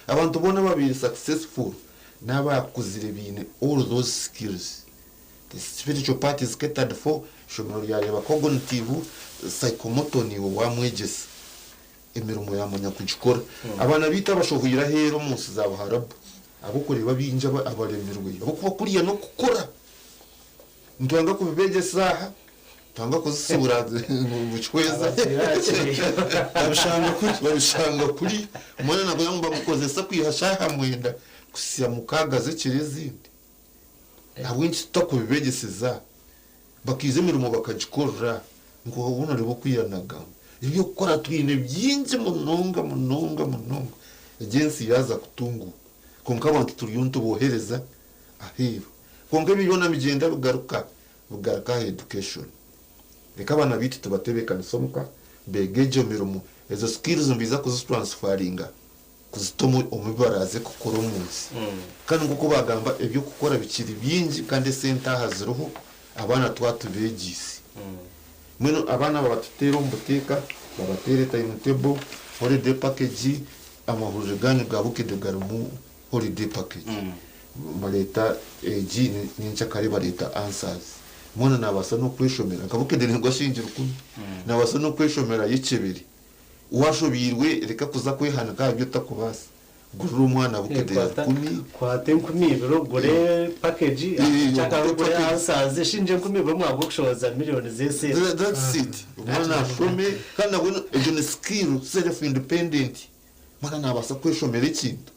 Abantu boona ababaire successful n'abaakuzire baine all those skills. The spiritual part is catered for, ishomero ryareeba cognitive, psychomotor niiwe wamwegyesa emirimo yamanya kugikora. Abaana baitu abashohweire aheeru omu nsi za Buharabu ahabw'okureeba abaingi abaremirwe ahabw'okuba kuriya n'okukora. Nitwanga kubibegyesa aha, twanga kuzisuura bucweza. Babishanga kuri. Babishanga kuri. Omwana nakugira ngu bamukozesa kwiha shaaha mwenda kuhitsya mukaaga z'ekiro ezindi. Ahabw'enki tutakubibegyeseza bakaija emirimo bakagikorera ngu hoona oreebe oku yanagamba. Eby'okukora twine bingi munonga munonga munonga. Egi ensi yaaza kutunguuka kwonka abantu turiyo nitubohereza aheeru. Kwonka ebi byona nibigyenda bigaruka bigaruka aha education. Reka abaana baitu tubatebeekanise omuka beege egyo mirimo, ezo skills nibaija kuzitransfaringa kuzita omu bi baraaze kukora omu nsi. Kandi nk'oku baagamba eby'okukora bikiri bingi kandi esente aha ziriho, abaana twaba tubeegiise. Mbwenu abaana babatuteere omu buteeka, babateere timetable, holiday package, amahurire gaanyu ga Bukedde garimu holiday package. Bareeta egi nyenkyakare bareeta answers. Omwana naabaasa n'okweshomera nka Bukedde neegwa shilingi rukumi, naabaasa n'okweshomera ayekyebere. Waashobeirwe reka kuza kwehanika aha bi otarikubaasa. Gurira omwana Bukedde ya rukumi. Kwata 2000 ogure package, nyenkyakare ogure answers, eshilingi 2000 omwaka gw'okushohoza million z'esente. That's it. Omwana ashome kandi nabwo egyo ni skill, self independent. Omwana naabaasa kweshomera ekintu.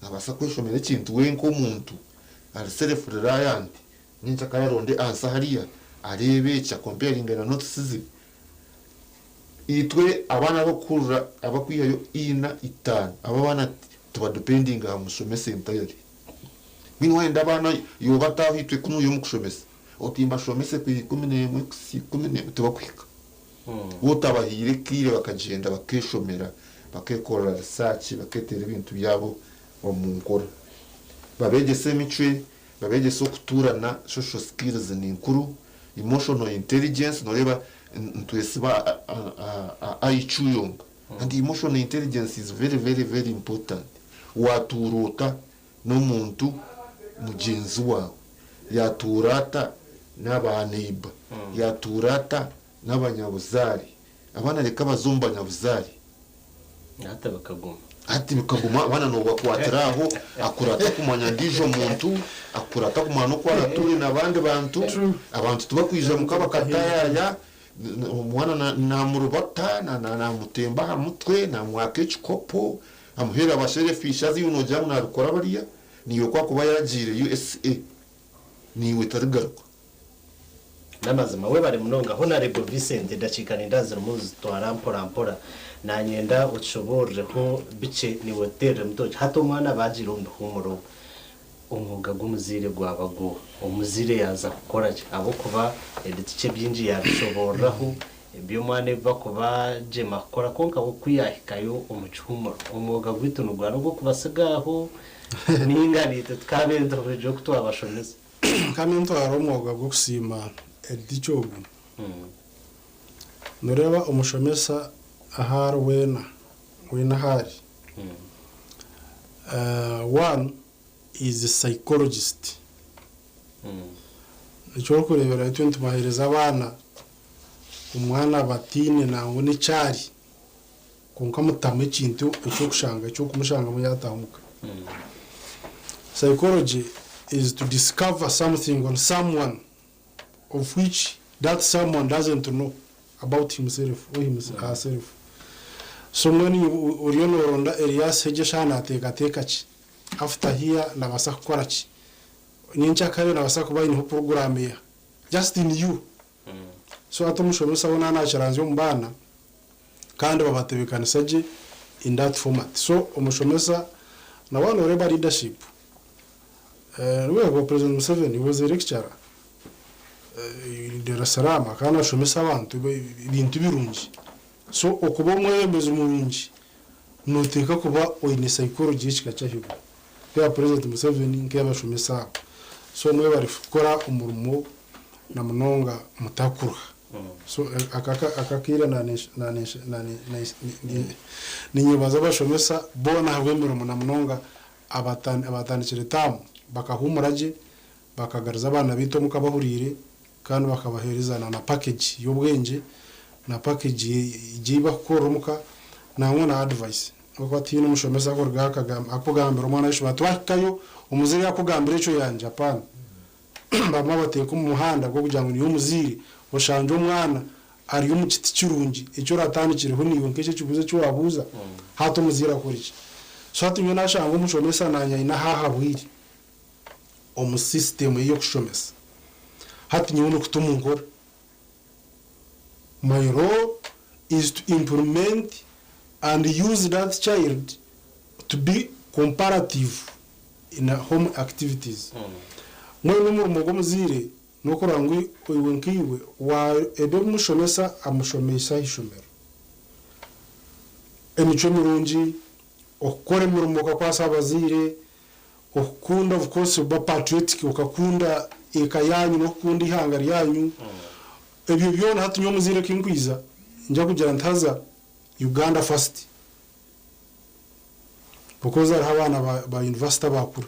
Naabaasa kweshomera ekintu we nk'omuntu ari self reliant. Nyenkyakare aronde answer hariya areebe eki akompeyaringe na notes ze. Itwe abaana abakuhurira abakwihayo ina, itaano, abo abaana tibadependinga aha mushomesa entirely. Mbwenu wayenda abaana iwe obataaho itwe kunu ori omu kushomesa, oti mbashomese kwiha 11 kuhitsya 11, tibakuhika. Waaba otabahaire akaire bakagyenda bakeeshomera, bakeekorera research, bakeeteera ebintu byabo omu nkora. Babeegyese emicwe, babeegyese okutuurana, social skills ni nkuru, emotional intelligence, nooreeba nitwesiba aha IQ yonka and emotional intelligence is very very very important. Waatuura ota n'omuntu mugyenzi waawe? Yaatuura ata n'aba neighbour? Yaatuura ata n'abanyabuzaare? Abaana reka baze omu banyabuzaare. Hati bikaguma. Hati bikaguma, abaana noobakwatira aho, akura atakumanya ondiijo muntu, akura atakumanya n'oku aratuure n'abandi bantu. Abantu tibakwija muka bakataayaaya, omwana naamurubata, naamutemba aha mutwe, naamwaka ekikopo, amuheera abasherefishi haza iwe noogira ngu naabikora bariya, naiwe ku akuba yaagiire USA, naiwe tarigaruka. N'amazima webare munonga Honarebo Vincent edakiika nindeeba zirimu nizitwara mpora mpora nanyenda otushobororeho bikye niiwe otutereremu toki hati omwana aba agiire omu bihuumuro omwoga gw'omuzaire gwaba guuha? Omuzaire yaaza kukora ki ahabw'okuba ebitikye bingi yaabishoboororaho eby'omwana ebi bakuba gyema kukora kwonka we ku yaahikayo omu kihuumuro omwoga gwaitu nigwaba ogw'okubasiga aho nainga naitwe tukaabe nitugira oku twabashomesa? Ka nintwara omwoga gw'okusiima headteacher ogu. Noreeba omushomesa ahu ari weena, weena ahu ari, one is a psychologist. Nikyo orikureebera itwe nitubaheereza abaana, omwana bataine nangwa n'eki ari, kwonka mutamu ekintu eky'okushanga eky'okumushangamu yaataaha omuka. Psychology is to discover something on someone of which that someone doesn't know about himself or herself. So mbwenu oriyo nooronda Elias egi eshaaha naateekateeka ki? After here nabaasa kukora ki? Nyenkyakare nabaasa kuba aineho puroguraamu eha? Just in you. So hati omushomesa we naaba naakiranzya omu baana kandi babatebeekanisa gye in that format. So omushomesa na waaba nooreeba leadership, reeba President Museveni he was a lecturer in Dar es Salaam akaba naashomesa abantu ebintu birungi. So okuba omwebembezi murungi nooteekwa kuba oine psychology y'ekika ky'ahaiguru nk'eya President Museveni nk'ey'abashomesa abo. So mwebare kukora omurimo na munonga mutakuruha. So aka akaire ninyebaza abashomesa boona ahabw'emirimo na munonga abatandikire taamu bakahuumura gye. Bakagaruza abaana baitu omuka bahuriire kandi bakabaheereza na na package y'obwengye na package egyo ei bakukorera omuka nangwa na advice. Ahabw'okuba tihaine omushomesa arikurugaho akagamba akugambira omwana w'eishomero ati waahikayo omuzaire yakugambira ekyo yangye apaana. Bamwe babateeka omu muhanda gw'okugira ngu niiwe omuzaire oshangye omwana ari omu kiti kirungi eki oratandikireho naiwe nk'ekyo ekibuuzo eki waabuuza hati omuzaire akore ki? So hati nyowe nashanga omushomesa naanye aine ahu ahabwire omu system ye y'okushomesa. Hati nyowe n'okuta omu nkora. My role is to implement and use that child to be comparative in home activities. Mbwenu omurimo gw'omuzaire n'okureba ngu iwe nkaiwe wa ebi obimushomesa amushomeise aha ishomero. Emicwe mirungi, okukora emirimo okakwasa abazaire, Okukunda of course oba patriotic okakunda eka yanyu nokukunda eihanga ryanyu ebyo byona hati nyowe omuzaire kinkwiza ningya kugira nti haza Uganda first because hariho abaana ba university abakura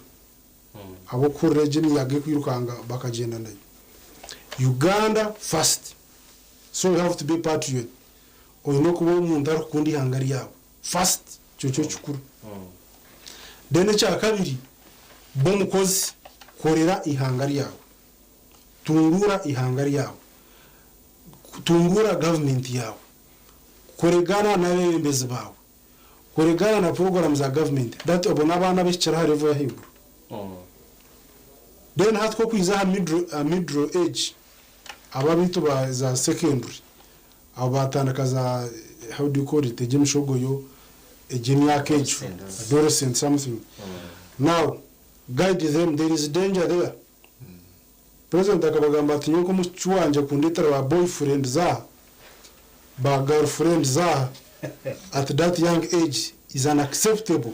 abokuhurira egyo emiyaga ekwirukanga bakagyenda nayo Uganda first so you have to be patriot oyine okuba omuntu arikukunda eihanga ryawe. First ekyo nikyo kikuru. Then ekyakabiri ba omukozi korera eihanga ryawe, tunguura eihanga ryawe, tunguura government yaawe, koregana n'abebembezi baawe, koregana na program za government that obone abaana abahikire aha level y'ahaiguru. Then hati ku okwiza aha middle age aba abaitu ba za secondary Abo baatandika za how do you call it egyo emishogoyo egy'emyaka egyo adolescent something now guide them there is danger there president akabagamba ati nyowe nk'omushiki wangye kundetera ba boyfriends aha ba girlfriends aha at that young age is unacceptable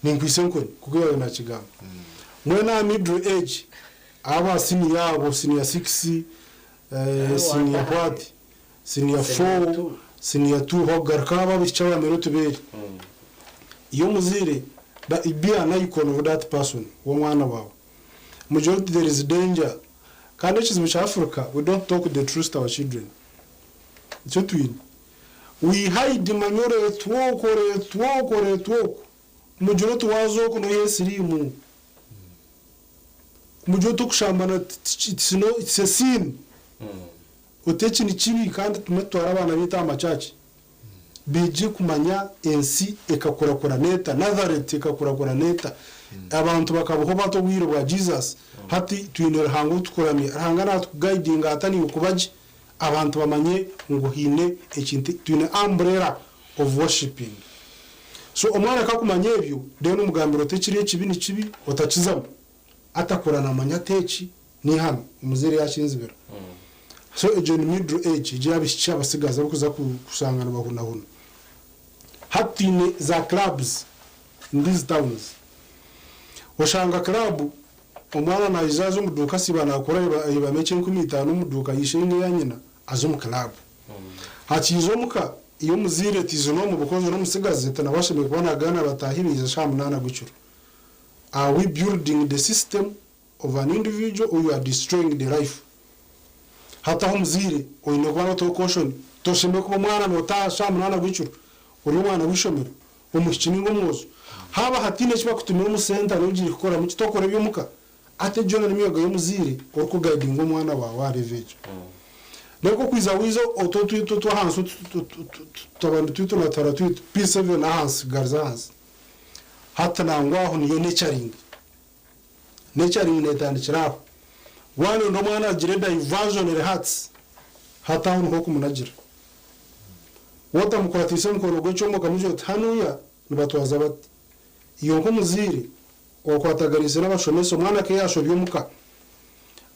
ninkwitsa enkoni kuko yaabaire nakigamba mbwenu aha middle age aba senior abo senior six Senior what? Senior four, senior two hokugaruka abo abaishiki abamire otubeere. Iwe omuzaire be an icon of that person w'omwana waawe. Mugire oti there is danger. Kandi ekizibu kya Africa we don't talk the truth to our children. Nikyo twine. We hide manya oreetwa oku oreetwa oku oreetwa oku. Mugire oti waaza oku noyiha esiriimu. Mugire oti okushambana it's a sin. Oti eki ni kibi kandi tugume tutware abaana baitu aha makyaki beegye kumanya ensi ekakurakurana eta, Nazareth ekakurakurana eta, abantu bakabaho bata obwire bwa Jesus. Hati twine Ruhanga ou tukuramya. Ruhanga naatugaidinga ata naiwe kuba gye abantu bamanye ngu haine ekintu, twine umbrella of worshipping. So omwana ku akumanya ebyo then omugambira oti ekiri ekibi ni kibi otakizamu. Atakura namanya ati eki n'eihano omuzaire yakinzibira. So egyo ni middle age egyo ey'abaishiki abatsigazi abarikuza kushanga nibahunahuna. Hati twine za clubs in these towns. Oshanga club omwana naija aza omu duuka asiiba nakora aibamu eky'enkumi itaano omu duuka ya ishe ninga eya nyina aza omu club. Hakiija omuka iwe omuzaire tiize n'omu because ori omutsigazi tinawe ashemereire kuba nagaana bataahi be aija shaaha munaana gw'ekiro. Are we building the system of an individual or you are destroying the life? Hati aho omuzaire oine kuba notaho caution, toshemereire kuba omwana notaaha shaaha munaana gw'ekiro ori omwana w'eishomero, omwishiki ninga omwojo. Haaba hataine eki bakutumire omu centre nogiire kukoramu ki? Tokora eby'omuka? Hati egyo yoona n'emyoga y'omuzaire orikugaidinga omwana waawe aha level egyo. Reero okwija waija otwo otwito otw'ahansi otutabani twaitu na tuhara twaitu, P7 ahansi gariza ahansi. Hati nangwa aho niyo nurturing. Nurturing netandikira aho. Waronda omwana agire diversionary hearts, hati aho niho okumunagira. Wotamukwatiise omukono gw'ekyoma okamugira oti hanuya nibatwaza bati. Iwe nk'omuzaire okwataganiise n'abashomesa omwana ke yashobya omuka,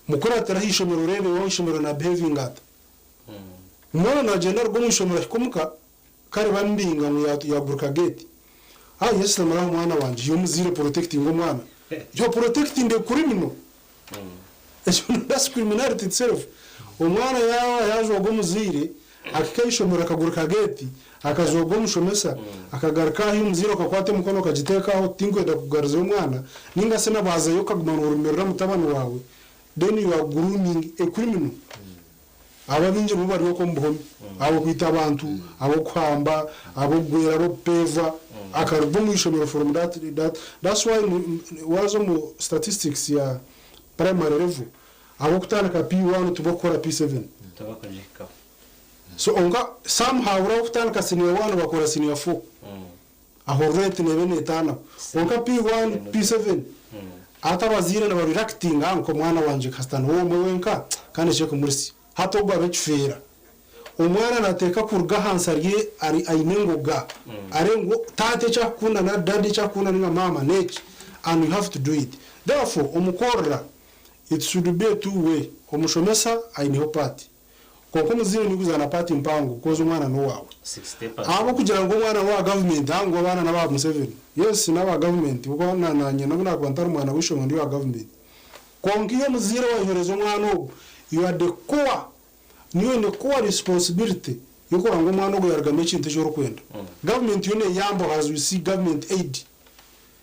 mukuratire aha ishomero oreebe owa ishomero na behavinga ata. Omwana nagyenda aruga omu ishomero ahika omuka Kare bamubinga ngu yaguruka gate. Aah Yesu namaraho omwana wangye iwe omuzaire protectinga omwana. You are protecting a criminal. Ekyo that's criminality itself. Omwana yaaba yajwaga omuzaire Akahika ah'eishomero akaguruka geeti, akazooga omushomesa, akagaruka ahi omuzaire okakwata emikono okagiteeka aho oti tinkwenda kugaruzayo omwana, ninga shi na baazayo okaguma noorumirira mutabani waawe, then you are grooming a criminal. Abo abaingi nibo bari okwo omu buhome, ab'okwita abantu, ab'okuhamba, ab'okugwera, ab'okupeeva, akaruga omu ishomero from that, that, that's why waaza omu statistics ya primary level, ab'okutandika P1 tibokukora P7. Tibakugihikaho. So onka somehow ab'okutandika senior one bakora senior four. Aho rate neeba neetaanaho. Kwonka P1, P7, hati abazaire niba reactinga ngu omwana wangye kasita niwe omwe wenka ka ndekye kumuritsya. Hati ogwo aba ekifeera. Omwana naateeka kuruga ahansi ari ari aine engoga, arebe ngu taata eki akukunda nari dadi eki akukunda ninga maama n'eki and you have to do it. Therefore, omu kworora, it should be a two way, omushomesa aineho part. Kwonka omuzaire niwe kuzaana part mpango coz omwana nowaawe. Ahabwokugira ngu omwana nowa government haa ngu abaana naba Museveni. Yes naba government kuba nanye nobu nakuba ntari mwana weishomero ndi owa government. Kwonka iwe omuzaire owayohereza omwana ogwo you are the core niiwe oine core responsibility yokureba ngu omwana ogwo yarugamu ekintu eki orikwenda. Government yo neyambaho as we see government aid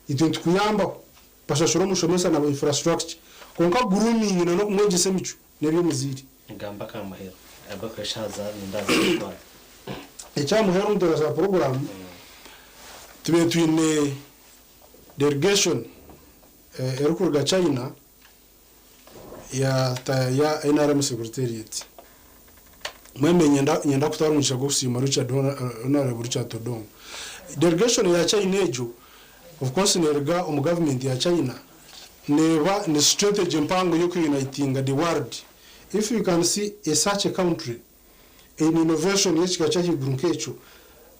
itwe nitukuyambaho bashashura omushomesa na infrastructure kwonka grooming na nokumwegyesa emicwe n'eby'omuzaire. Gamba aka muheru ahabw'okuba eshaaha za nindaza kutwara. Ekya muheru omu nteereza za puroguraamu, tubaire twine delegation erikuruga China ya NRM Secretariat. Mbwenu niinyenda kutwara omugisha gw'okusiima Richard Honourable Richard Todwong. Delegation ya China egyo of course neeruga omu gavumenti ya China. Neeba ni strategy mpango y'oku unitinga the world. If you can see a such a country eine innovation y'ekika ky'ahaiguru nk'ekyo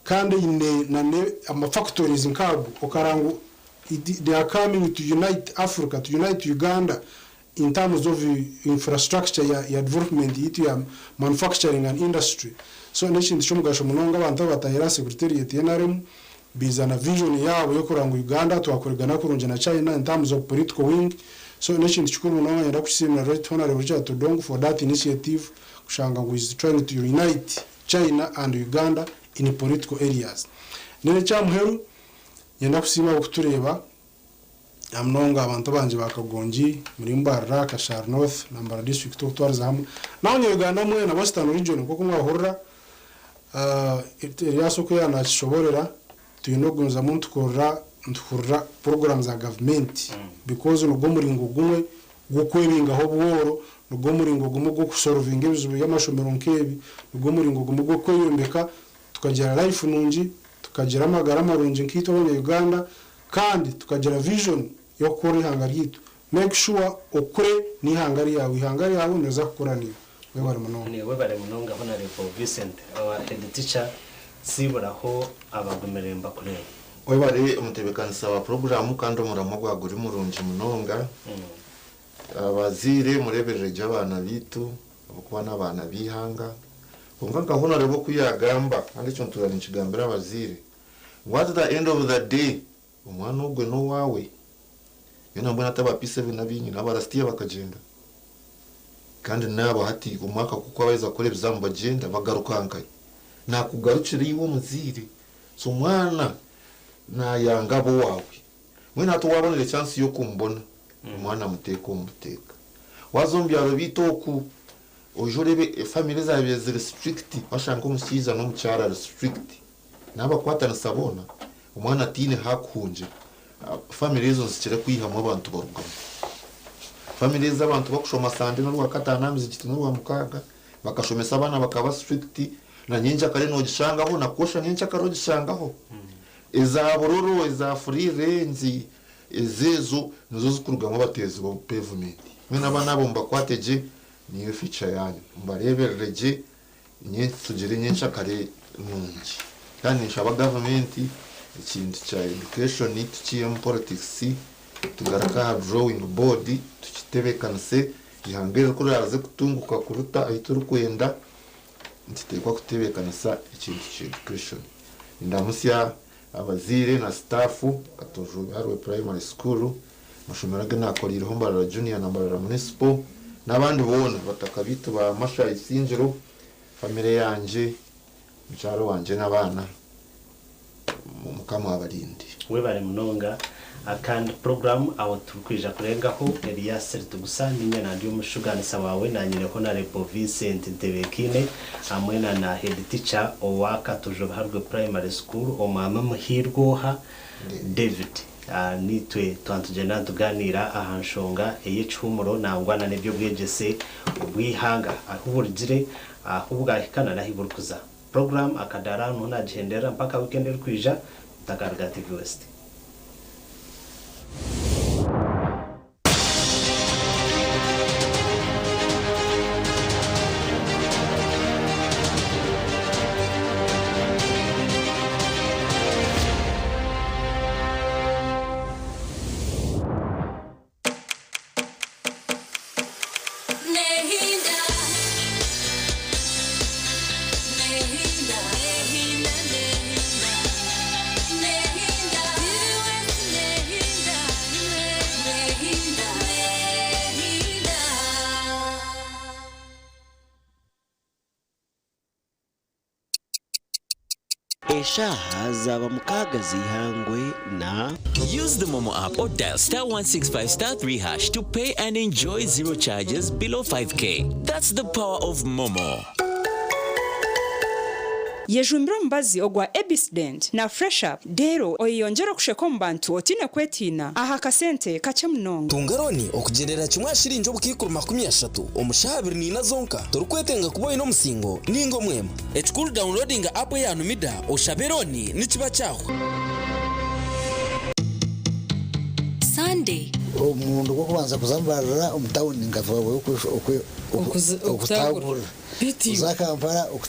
kandi eine na ama factories nk'ago okareba ngu they are coming to unite Africa, to unite Uganda in terms of infrastructure ya development yaitu ya manufacturing and industry. So n'ekintu ky'omugasho munonga abantu aba batahire aha secretariat ya nrm Baiza na vision yaabo y'okurora ngu Uganda twakoregana kurungi na China in terms of political wing. So n'ekintu kikuru munonga niinyenda kusiimira Right Honourable Richard Todwong for that initiative kushanga ngu is trying to unite China and Uganda in political areas. Then ekyamuheru, niinyenda kusiima abarikutureeba namunonga abantu bangye ba Kagongi, muri Mbarara, Kashari North na Mbarara District okutwariza hamwe. N'abanya Uganda mwena Western Region nk'oku mwahurira Erias oku yaaba nakishoborera, twine okugumizamu nitukorera nituhurira puroguraamu za gavumenti because nigwo muringo gumwe gw'okwebingaho obworo, nigwo muringo gumwe gw'okusorovinga ebizibu by'amashomero nk'ebi, nigwo muringo gumwe gw'okweyombeka tukagira life nungi, tukagira amagara marungi nkaitwe abanya Uganda Kandi tukagira vision yokukora eihanga ryaitu. Make sure okure neihanga ryawe, eihanga ryawe niriza kukura naiwe. Webare munonga. Niiwe webare munonga Honarebo Vincent our head teacher Tsiiburaho abagumire nibakureeba. Webare omutebekanisa wa puroguramu kandi omuramwa gwa guri murungi munonga. Abazaire mureberere gye abaana baitu ahabw'okuba n'abaana b'eihanga. Kwonka nka Honarebo oku yagamba kandi ekyo ntuura ninkigambira abazaire, Ngu at the end of the day omwana ogwe nowawe nyowe nambwenu hati aba P7 abinyine aba last year bakagyenda kandi naabo hati omwaka kukwaheza kukora ebizamu bagyenda bagaruka nkahi nakugarukira iwe omuzaire so omwana nayanga abe owawe mbwenu hati wabonire chance yokumubona omwana muteeke omu buteeka waza omu byaro byaitu oku oije orebe efamily ezabaire ziri strict washanga omushaija nomukyara ari strict Nabakwatanisa boona, omwana ataine hakuhungira. Family ezo nizikira kwihamu abantu barugamu. Family ezi abantu bakushoma Sande n'orwakataano aha mizigiti n'orwamukaaga, bakashomesa abaana bakaba strict, na nyenkyakare nogishangaho na kosha nyenkyakare ogishangaho. Eza buroro, eza free range, ezo ezo nizo zikurugamu abateezi ba pavement. Mbwenu abaana abo mubakwate gye niyo future yanyu, mubareberere gye. Tugire nyenkyakare nungi kandi ninshaba gavumenti ekintu kya education tukihemu politics tugaruke aha drawing board tukitebekanise eihanga eri kuriraze kutunguka kuruta ahu turikwenda nitutekwa kutebekanisa ekintu kya education. Nindamutsya abazaire na staff Katojo Biharwe primary school, amashomero agu nakoreireho Mbarara junior na Mbarara municipal n'abandi boona bataka beitu ba Masha Isingiro. Famire yangye, mukyara wangye n'abaana, Mukama abarinde. Webare munonga kandi program aho turikwija kurengaho Elias Ritugusa ninye nandi omushuganisa wawe nanyine Honarebo Vincent Ntebekaine hamwe na na head teacher owa Katujo Biharwe Primary School Omwami Muhiirwa Oha David. Naitwe twaba nitugyenda nitugaaniira aha nshonga ey'ekihumuro nangwa na n'eby'obwegyese bw'eihanga ahu burugire, ahu bwahika na n'ahu burikuza. Puroguraamu akadaara aha niho naagihenderera mpaka wiikendi erikwija, Mutakaruga TV West. Eshaaha zaaba mukaaga z'eihangwe na. Use the Momo app or dial star 165 star 3 hash to pay and enjoy zero charges below 5k. That's the power of Momo. Yejumbire omubazi ogwa Ebisdent na Fresh Up reero oyeyongyere okusheka omu bantu otaine kwetiina aha kasente kakye munonga. Tunga looni okugyendera kimwe aha shiringi obukaikuru 30 omu shaaha 24 zonka torikwetenga kuba oine omusingo ninga omwema. Ekikuru downloadinga app eya Numida oshabe looni nikiba kyahwa. Sunday. Omurundi gw'okubanza kuza Mbarara omu tawuni nkatwarwayo okutaagurira. Kuza Kampala okutaagurira.